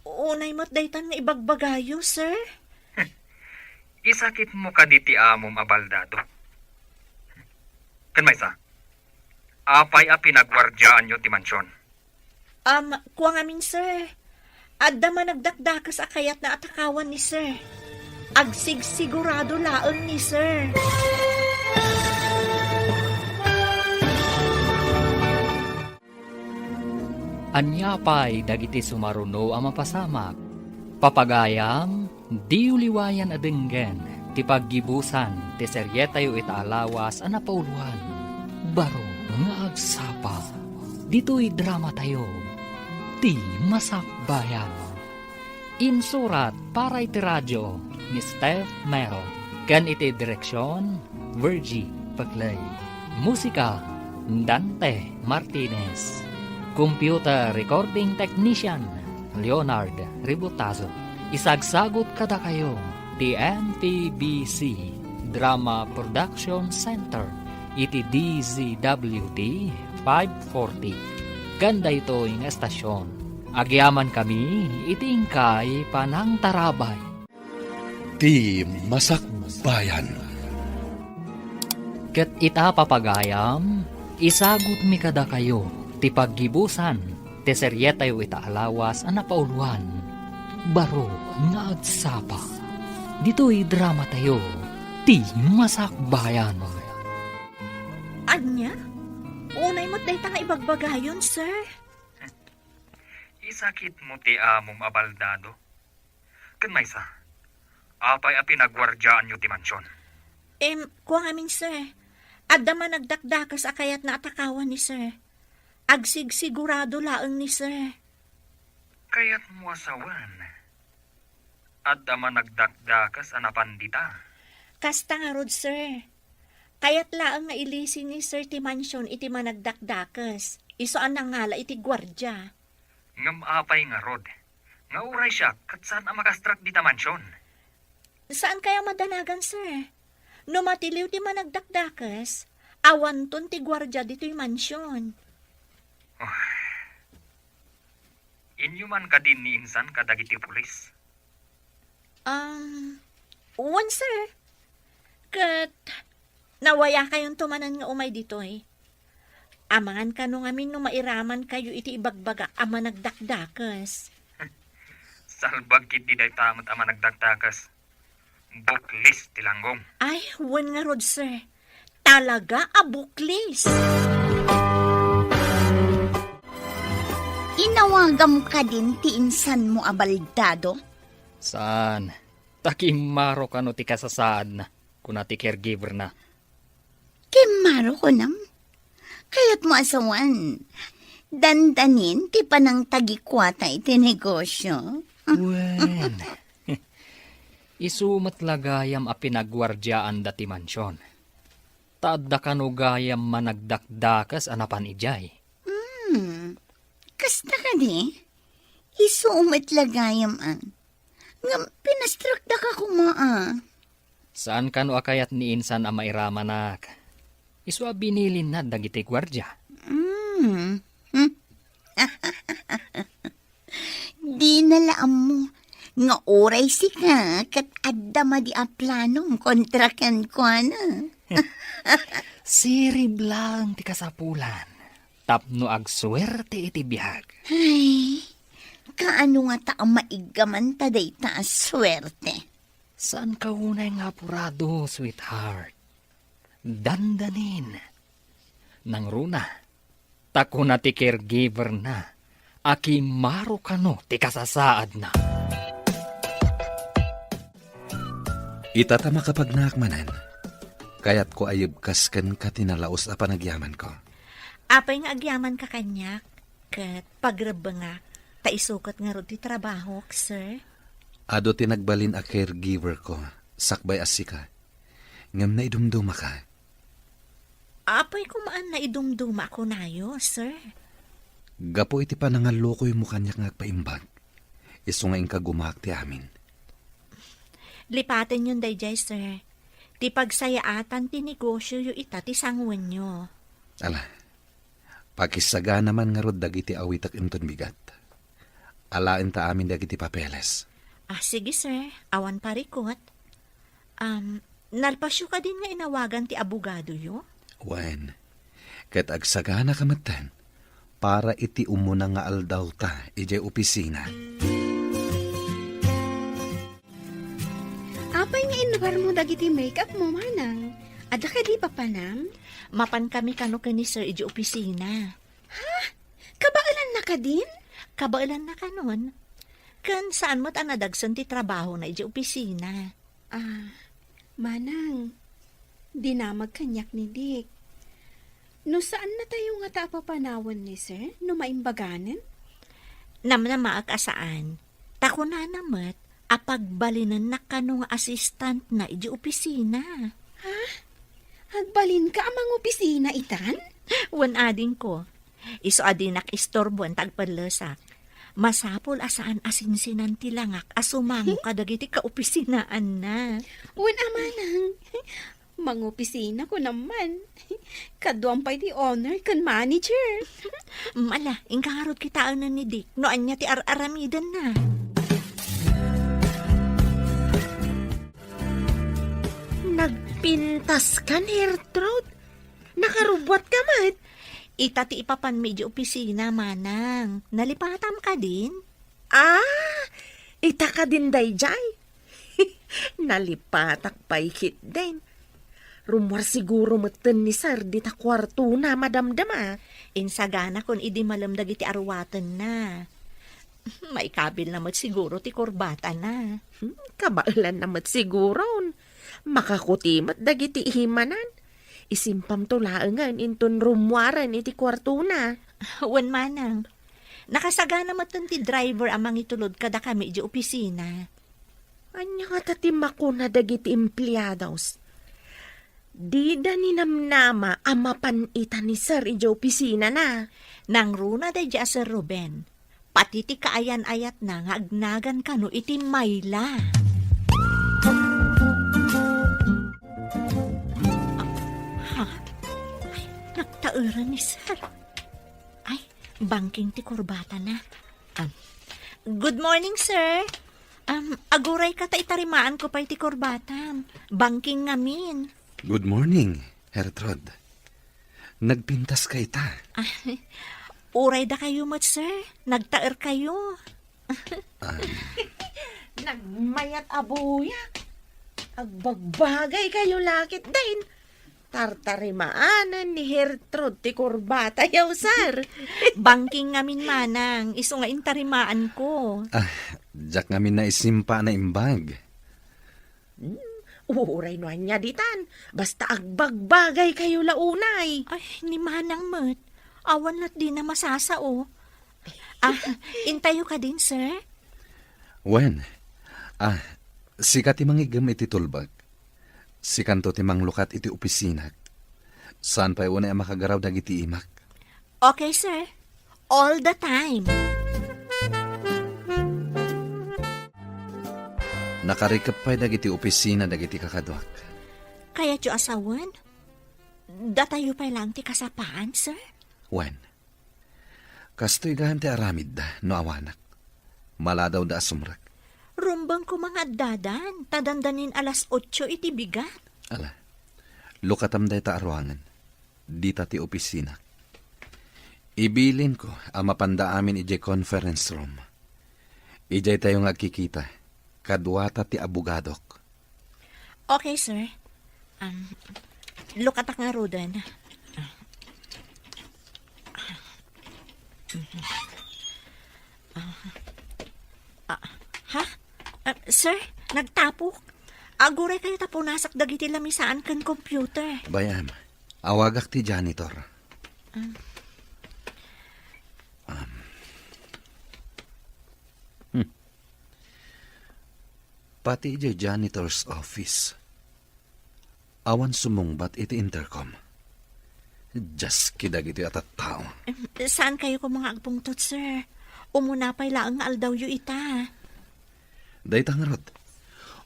Unay met daytan nga ibagbagayo, sir? Isakitmo kadi ti amom a baldado? Ken maysa, apay a pinagwardiaanyo ti mansion? Um, kua ngamin, sir. Adda managdakdakes a kayatna a takawan ni sir. Agsigsigurado laeng ni sir. Ania pay dagiti sumaruno a mapasamak? Papagayam, diyo liwayan a denggen ti paggibusan ti serietayo ita a lawas a napauloan, Baro nga Agsapa. Ditoy dramatayo, Ti Masakbayan. Insurat para iti radio ni Steph Mero, ken iti direksion, Virgie Peclay. Musika, Dante Martinez. Computer recording technician, Leonard Ributazo. Isagsagut kadakayo ti M T B C Drama Production Center iti D Z W T five forty. Ken daytoy nga estasion, agyamankami iti inkay panangtarabay. Ti Masakbayan. Ket ita, papagayam, isagutmi kadakayo ti paggibusan ti serietayo ita a lawas a napauloan, Baro nga Agsapa. Ditoy dramatayo, Ti Masakbayan. Ania? Unay met dayta nga ibagbagayon, sir? Isakitmo ti amom a baldado? Ken maysa, apay a pinagwardiaanyo ti mansion? Em, kua ngamin, sir. Adda managdakdakes a kayatna a takawan ni sir. Agsigsigurado laeng ni sir. Kayatmo a sawen, adda managdakdakes a napan dita? Kasta ngarud, sir. Kayat laeng nga ilisi ni sir ti mansion iti managdakdakes. Isu a nangala iti guardia. Ngem apay ngarud nga uray siak ket saan a makastrak dita mansion? Saan kayo madanagan, sir? No matiliw ti managdakdakes, awanton ti guardia ditoy mansion. Ah, inyo man kadin ni insan kadagiti pulis? Um, wen, sir. Ket nawayakayonto manen nga umay ditoy. Amangan kano ngamin no mairaman kayo iti ibagbagak a managdakdakes. Salbag ketdi dayta met a managdakdakes. Buklis ti langgong. Ay, wen ngarud, sir. Talaga a buklis. Inawagam kadin ti insanmo a baldado? Saan. Ta kimmaro kano ti kasasaadna, kuna ti caregiver-na. Kimmaro kunam? Kayatmo a sawen, dandanin ti panangtagikuata iti negosio? Wen, isu met la gayam a pinagwardiaanda ti mansion. Ta adda kano gayam managdakdakes a napan idiay. Hmm, kasta kadi? Isu met la gayam a. Ngem pinastrakdaka koma a. Saan kano a kayat ni insan a mairamanak? Isu a binilinna dagiti guardia. Hmm. Hmm. Dina la ammo nga uray sika ket adda madi a planom kontra kenkuana. Sirib laeng ti kasapulan tapno agsuerte iti biag. Ay, kaano ngata a maiggaman ta dayta a suerte? Saanka unay nga apurado, sweetheart. Dandanin. Nangruna, ta kuna ti caregiver-na a kimmaro kano ti kasasaadna. Ita ta makapagnaak manen, kayatko a yebkas kenka ti nalaus a panagyamanko. Apay nga agyamanka kaniak, ket pagrebbengak, ta isu ket ngarud ti trabahok, sir? Adu ti nagbalin a caregiver-ko, sakbay a sika. Ngem naidumdumaka. Apay koma a naidumduma a kunayo, sir? Gapu iti panangallukoymo kaniak nga agpaimbag, isu nga inkagumaak ti amin. Lipatenyon daydiay, sir. Ti pagsayaatan ti negosioyo ita ti sanguenyo. Ala, pakisagana man ngarud dagiti awitek inton bigat. Alaenta amin dagiti papeles. Ah, sige, sir. Awan parikot. Um, nalpasyo kadin nga inawagan ti abogadoyo? Wen, ket agsaganaka metten para iti umuna nga aldawta idiay opisina. Apay nga inlugarmo dagiti make-up mo, manang? Adda kadi papanam? Mapan kami kano ken ni sir idiay opisina. Ha? Kabaelanna kadin? Kabaelanna kanon. Ken saan met a nadagsen ti trabahona idiay opisina. Ah, manang, dinamag kaniak ni Dick. No saannatayo ngata a papanawen ni sir, no maimbaganen? Namnamaak a saan. Ta kunana met a pagbalinennak kano nga assistantna idiay opisina. Ha? Agbalinka a mangopisina itan? Wen, adingko. Isu a dinak istorboen ta agpellesak. Masapul a saan a sinsinan ti langak a sumango kadagiti kaopisinaanna. Wen a, manang, mangopisina ko naman. Kaduam pay ti owner ken manager. Ala, inka ngarud kitaen ni Dick no ania ti ar-aramidenna. Nagpintas ka, Gertrude? Nakarubbuat ka met? Ita ti ipapanmi idiay opisina, manang. Nalipatam kadin? Ah, ita kadin daydiay? Nalipatak pay ketdin. Rummuar siguro metten ni sir dita kuartona, madamdama. Insaganakon idi malem dagiti aruatenna. Maikabilna met siguro ti kurbatana. Hmm, kabaelanna met siguron. Makakuti met dagiti imanan. Isimpamto laengen inton rummuaren iti kuartona. Wen, manang. Nakasagana metten ti driver a mangitulod kadakami idiay opisina. Ania ngata ti makuna dagiti empleados? Dida ninamnama a mapan ita ni sir idiay opisinana. Nangruna daydiay a Sir Ruben. Pati ti kaayan-ayatna nga agnagan kano iti mayla. Ha? Ay, nagtaeran ni sir. Ay, bangking ti kurbatana. Ah, good morning, sir. Um, agurayka ta itarimaanko pay ti kurbatam. Bangking ngamin. Good morning, Gertrude. Nagpintaska ita. Ah, uray dakayo met, sir. Nagtaerkayo. Ah. Nagmayat a buyak. Agbagbagaykayo la ketdin. Tartarimaanen ni Gertrude ti kurbatayo, sir. Bangking ngamin, manang, isu nga intarimaanko. Ah, diak ngamin naisimpa a naimbag. Hmm, uray no ania ditan, basta agbagbagaykayo la unay. Ay, ni manang met. Awan lat dina masasao. Ah, intayo kadin, sir? Wen, ah, sika ti mangiggem iti tulbek. Sikanto ti manglukat iti opisinak. Saan pay unay a makagaraw dagiti imak. Okay, sir. All the time. Nakarikep pay dagiti opisina dagiti kakaduak. Kayatyo a sawen? Datayo pay laeng ti kasapaan, sir? Wen, kastoy gayam ti aramidda no awanak. Maladawda a sumrek. Rumbeng koma nga addadan, ta dandanin alas otso iti bigat. Ala, lukatam dayta a ruangan. Dita ti opisina. Ibilinko a mapanda amin idiay conference room. Idiay tayo nga agkikita. Kaduata ti abogadok. Okay, sir. Um, lukatak ngaruden. Ah, ha? Ah, sir, nagtapok. Aguraykayo ta punasak dagiti lamisaan ken computer. Bay-am, awagak ti janitor. Ah. Um. Hmm. Pati idiay janitor's office, awan sumungbat iti intercom. Dios, kadagitoy a tattao. Em, saankayo koma nga agpungtot, sir? Umuna pay laeng nga aldawyo ita. Dayta ngarud,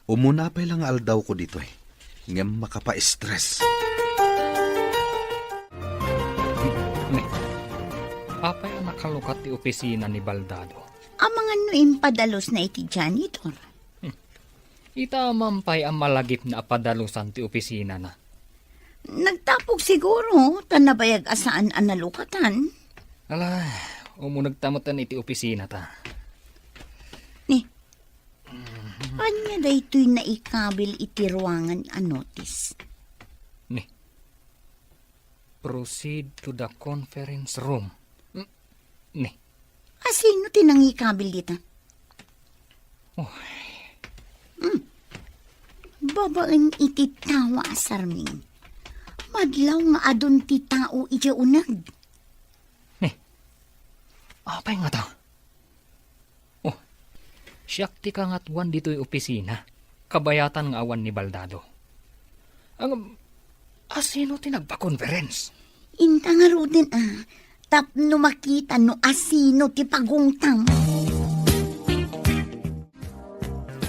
umuna pay la nga aldawko ditoy. ngem makapa-stress. Ne, apay a nakalukat ti opisina ni Baldado? Amangan no impadalusna iti janitor. Hmm. Ita man pay a malagipna a padalusan ti opisinana. Nagtapog siguro, ta nabayag a saan a nalukatan. Ala, umunegta metten iti opisinata. Ni, ania daytoy naikabil iti ruangan a notice? Ni, "Proceed to the conference room." Mm, ni. A sino ti nangikabil dita? Oh. Hmm. Babaen iti tawa a sarming. Madlaw nga adun ti tao idiay uneg. Ni, apay ngata? Oh, siak ti kangatuan ditoy opisina. Kabayatan nga awan ni Baldado. Ang, a sino ti nagpa-conference? Inta ngaruden a, tapno makita no a sino ti pagungtam.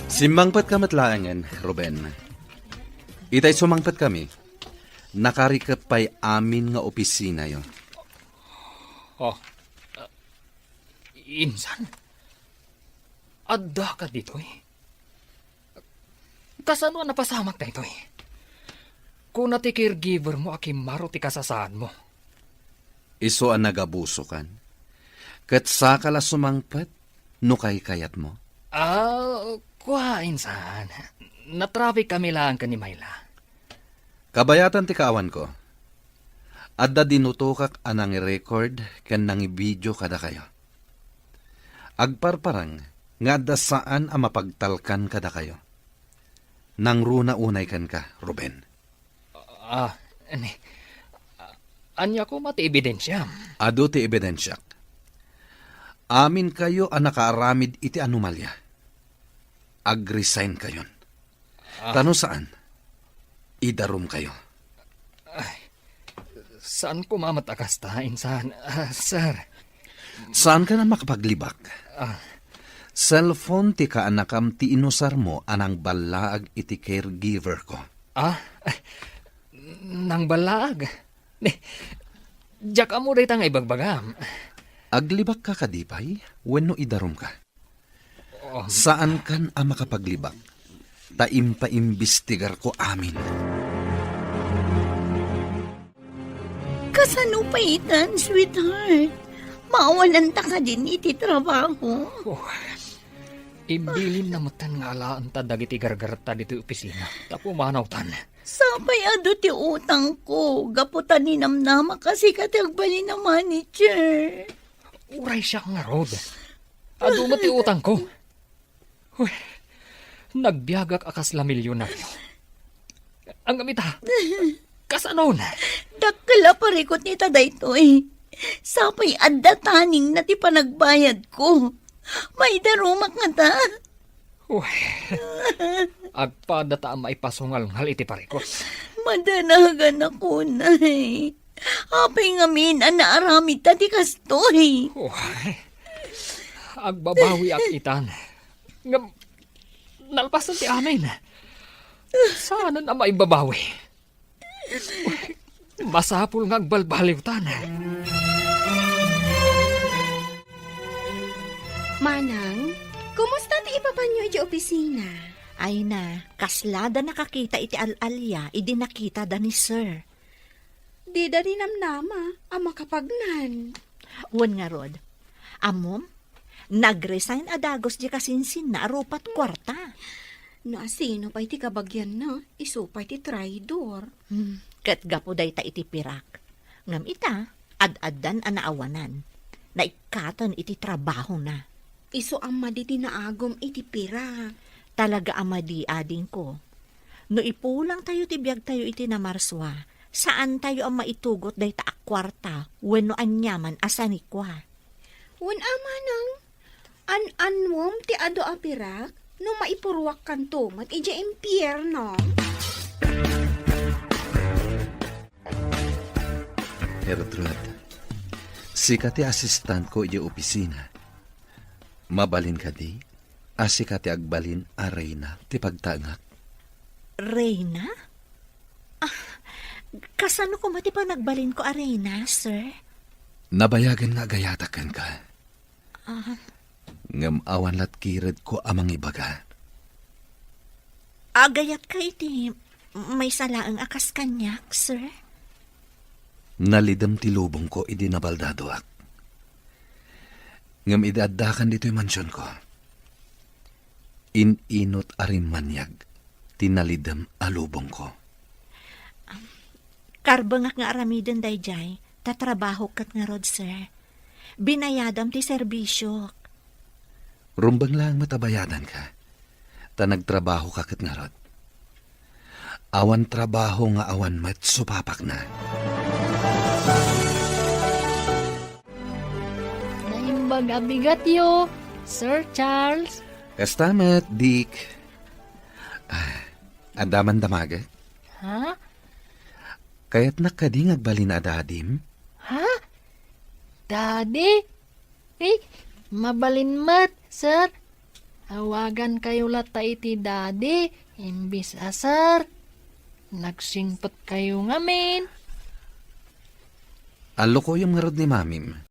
Simmangpetka met laengen, Ruben. Itay sumangpetkami, nakarikep pay amin nga opisinayo. Oh, ah, insan? Adda ka ditoy? Kasano a napasamak daytoy? Kuna ti caregiver mo a kimmaro ti kasasaadmo. Isu a nagabusokan. Ket saka la sumangpet no kaykayatmo. Ah, kua, insan. Natraffic kami laeng ken ni Myla. Kabayatan ti kaawanko. Adda dinutokak a nangirecord ken nangivideo kadakayo. Agparparang nga adda saan a mapagtalkan kadakayo. Nangruna unay kenka, Ruben. Ah, ni, ania koma ti ebidensiam? Adu ti ebidensiak. Aminkayo a nakaaramid iti anomalia. Agresign kayon. Ah. Ta no saan, idarumkayo. Ay, saan koma met a kasta, insan, ah, sir. Saankan a makapaglibak. Ah. Cellphone ti kaanakam ti inusarmo a nangballaag iti caregiver ko. Ah? Nangballaag? Ni, diak ammo dayta nga ibagbagam. Aglibakka kadi pay wenno idarumka? Oh. Saankan a makapaglibak, ta impaimbestigarko amin. Kasano pay itan, sweetheart? Maawananta kadin iti trabaho? Oh, imbilinna metten nga alaenta dagiti gargaretta ditoy opisina, ta pumanawtan. Sapay adu ti utangko, gapu ta ninamnamak a sika ti agbalin a manager. Uray siak ngarud. Adu met ti utangko. Uy, nagbiagak a kasla milyonario. Ngem ita, kasanon? Dakkel a parikut ita daytoy. Sapay adda taningna ti panagbayadko. Maidarumak ngata. Uy, agpadata a maipasungalngal iti parikut. Madanagan a kunay. Apay ngamin a naaramidta ti kastoy? Uy, agbabawiak itan. Ngem, nalpasen ti amin. Saanen a maibabawi. Masapul nga agbalbaliwtan. Manang, kumusta ti ipapanyo idiay opisina? Ay na, kasla da nakakita iti al-alia idi nakita da ni Sir. Dida ninamnama a makapagnan. Wen ngarud, ammom, nagresign a dagus di kasinsinna a rupat kuarta. No asino pay ti kabagianna, isu pay ti traidor. Hmm, ket gapu dayta iti pirak. Ngem ita, ad-addan a naawanan. Naikkaten iti trabahona. Isu a madi ti naagum iti pirak. Talaga a madi, adingko. No ipulangtayo ti biagtayo iti Namarsua, saantayo a maitugot dayta a kuarta wenno aniaman a sanikua. Wen a manang, an-annuem ti adu a pirak no maipuruakkanto met idiay impierno. Gertrude, sika ti asistentko idiay opisina. Mabalin kadi a sika ti agbalin a reyna ti pagtaengak? Reyna? Kasano koma ti panagbalinko a reyna, sir? Nabayagen nga agayatak kenka. Ah. Ngem awan lat kiredko a mangibaga. Agayatka iti maysa laeng a kas kaniak, sir? Nalidem ti lubongko idi nabaldadoak. Ngem idi addakan ditoy mansionko, in-inut a rimmaniag ti nalidem a lubongko. Karbengak nga aramiden daydiay, ta trabahok ket ngarud, sir. Binayadam ti serbisiok. Rumbeng laeng met a bayadanka, ta nagtrabahoka ket ngarud. Awan trabaho nga awan met supapakna. Naimbag a bigatyo, Sir Charles. Kasta met, Dick. Ah, adda man damagek? Ha? Kayatnak kadi nga agbalin a dadim? Ha? Daddy? Eh, mabalin met, sir. Awagankayo latta iti daddy, imbis a sir. Nagsingpetkayo ngamin. Allokoyem ngarud ni mamim.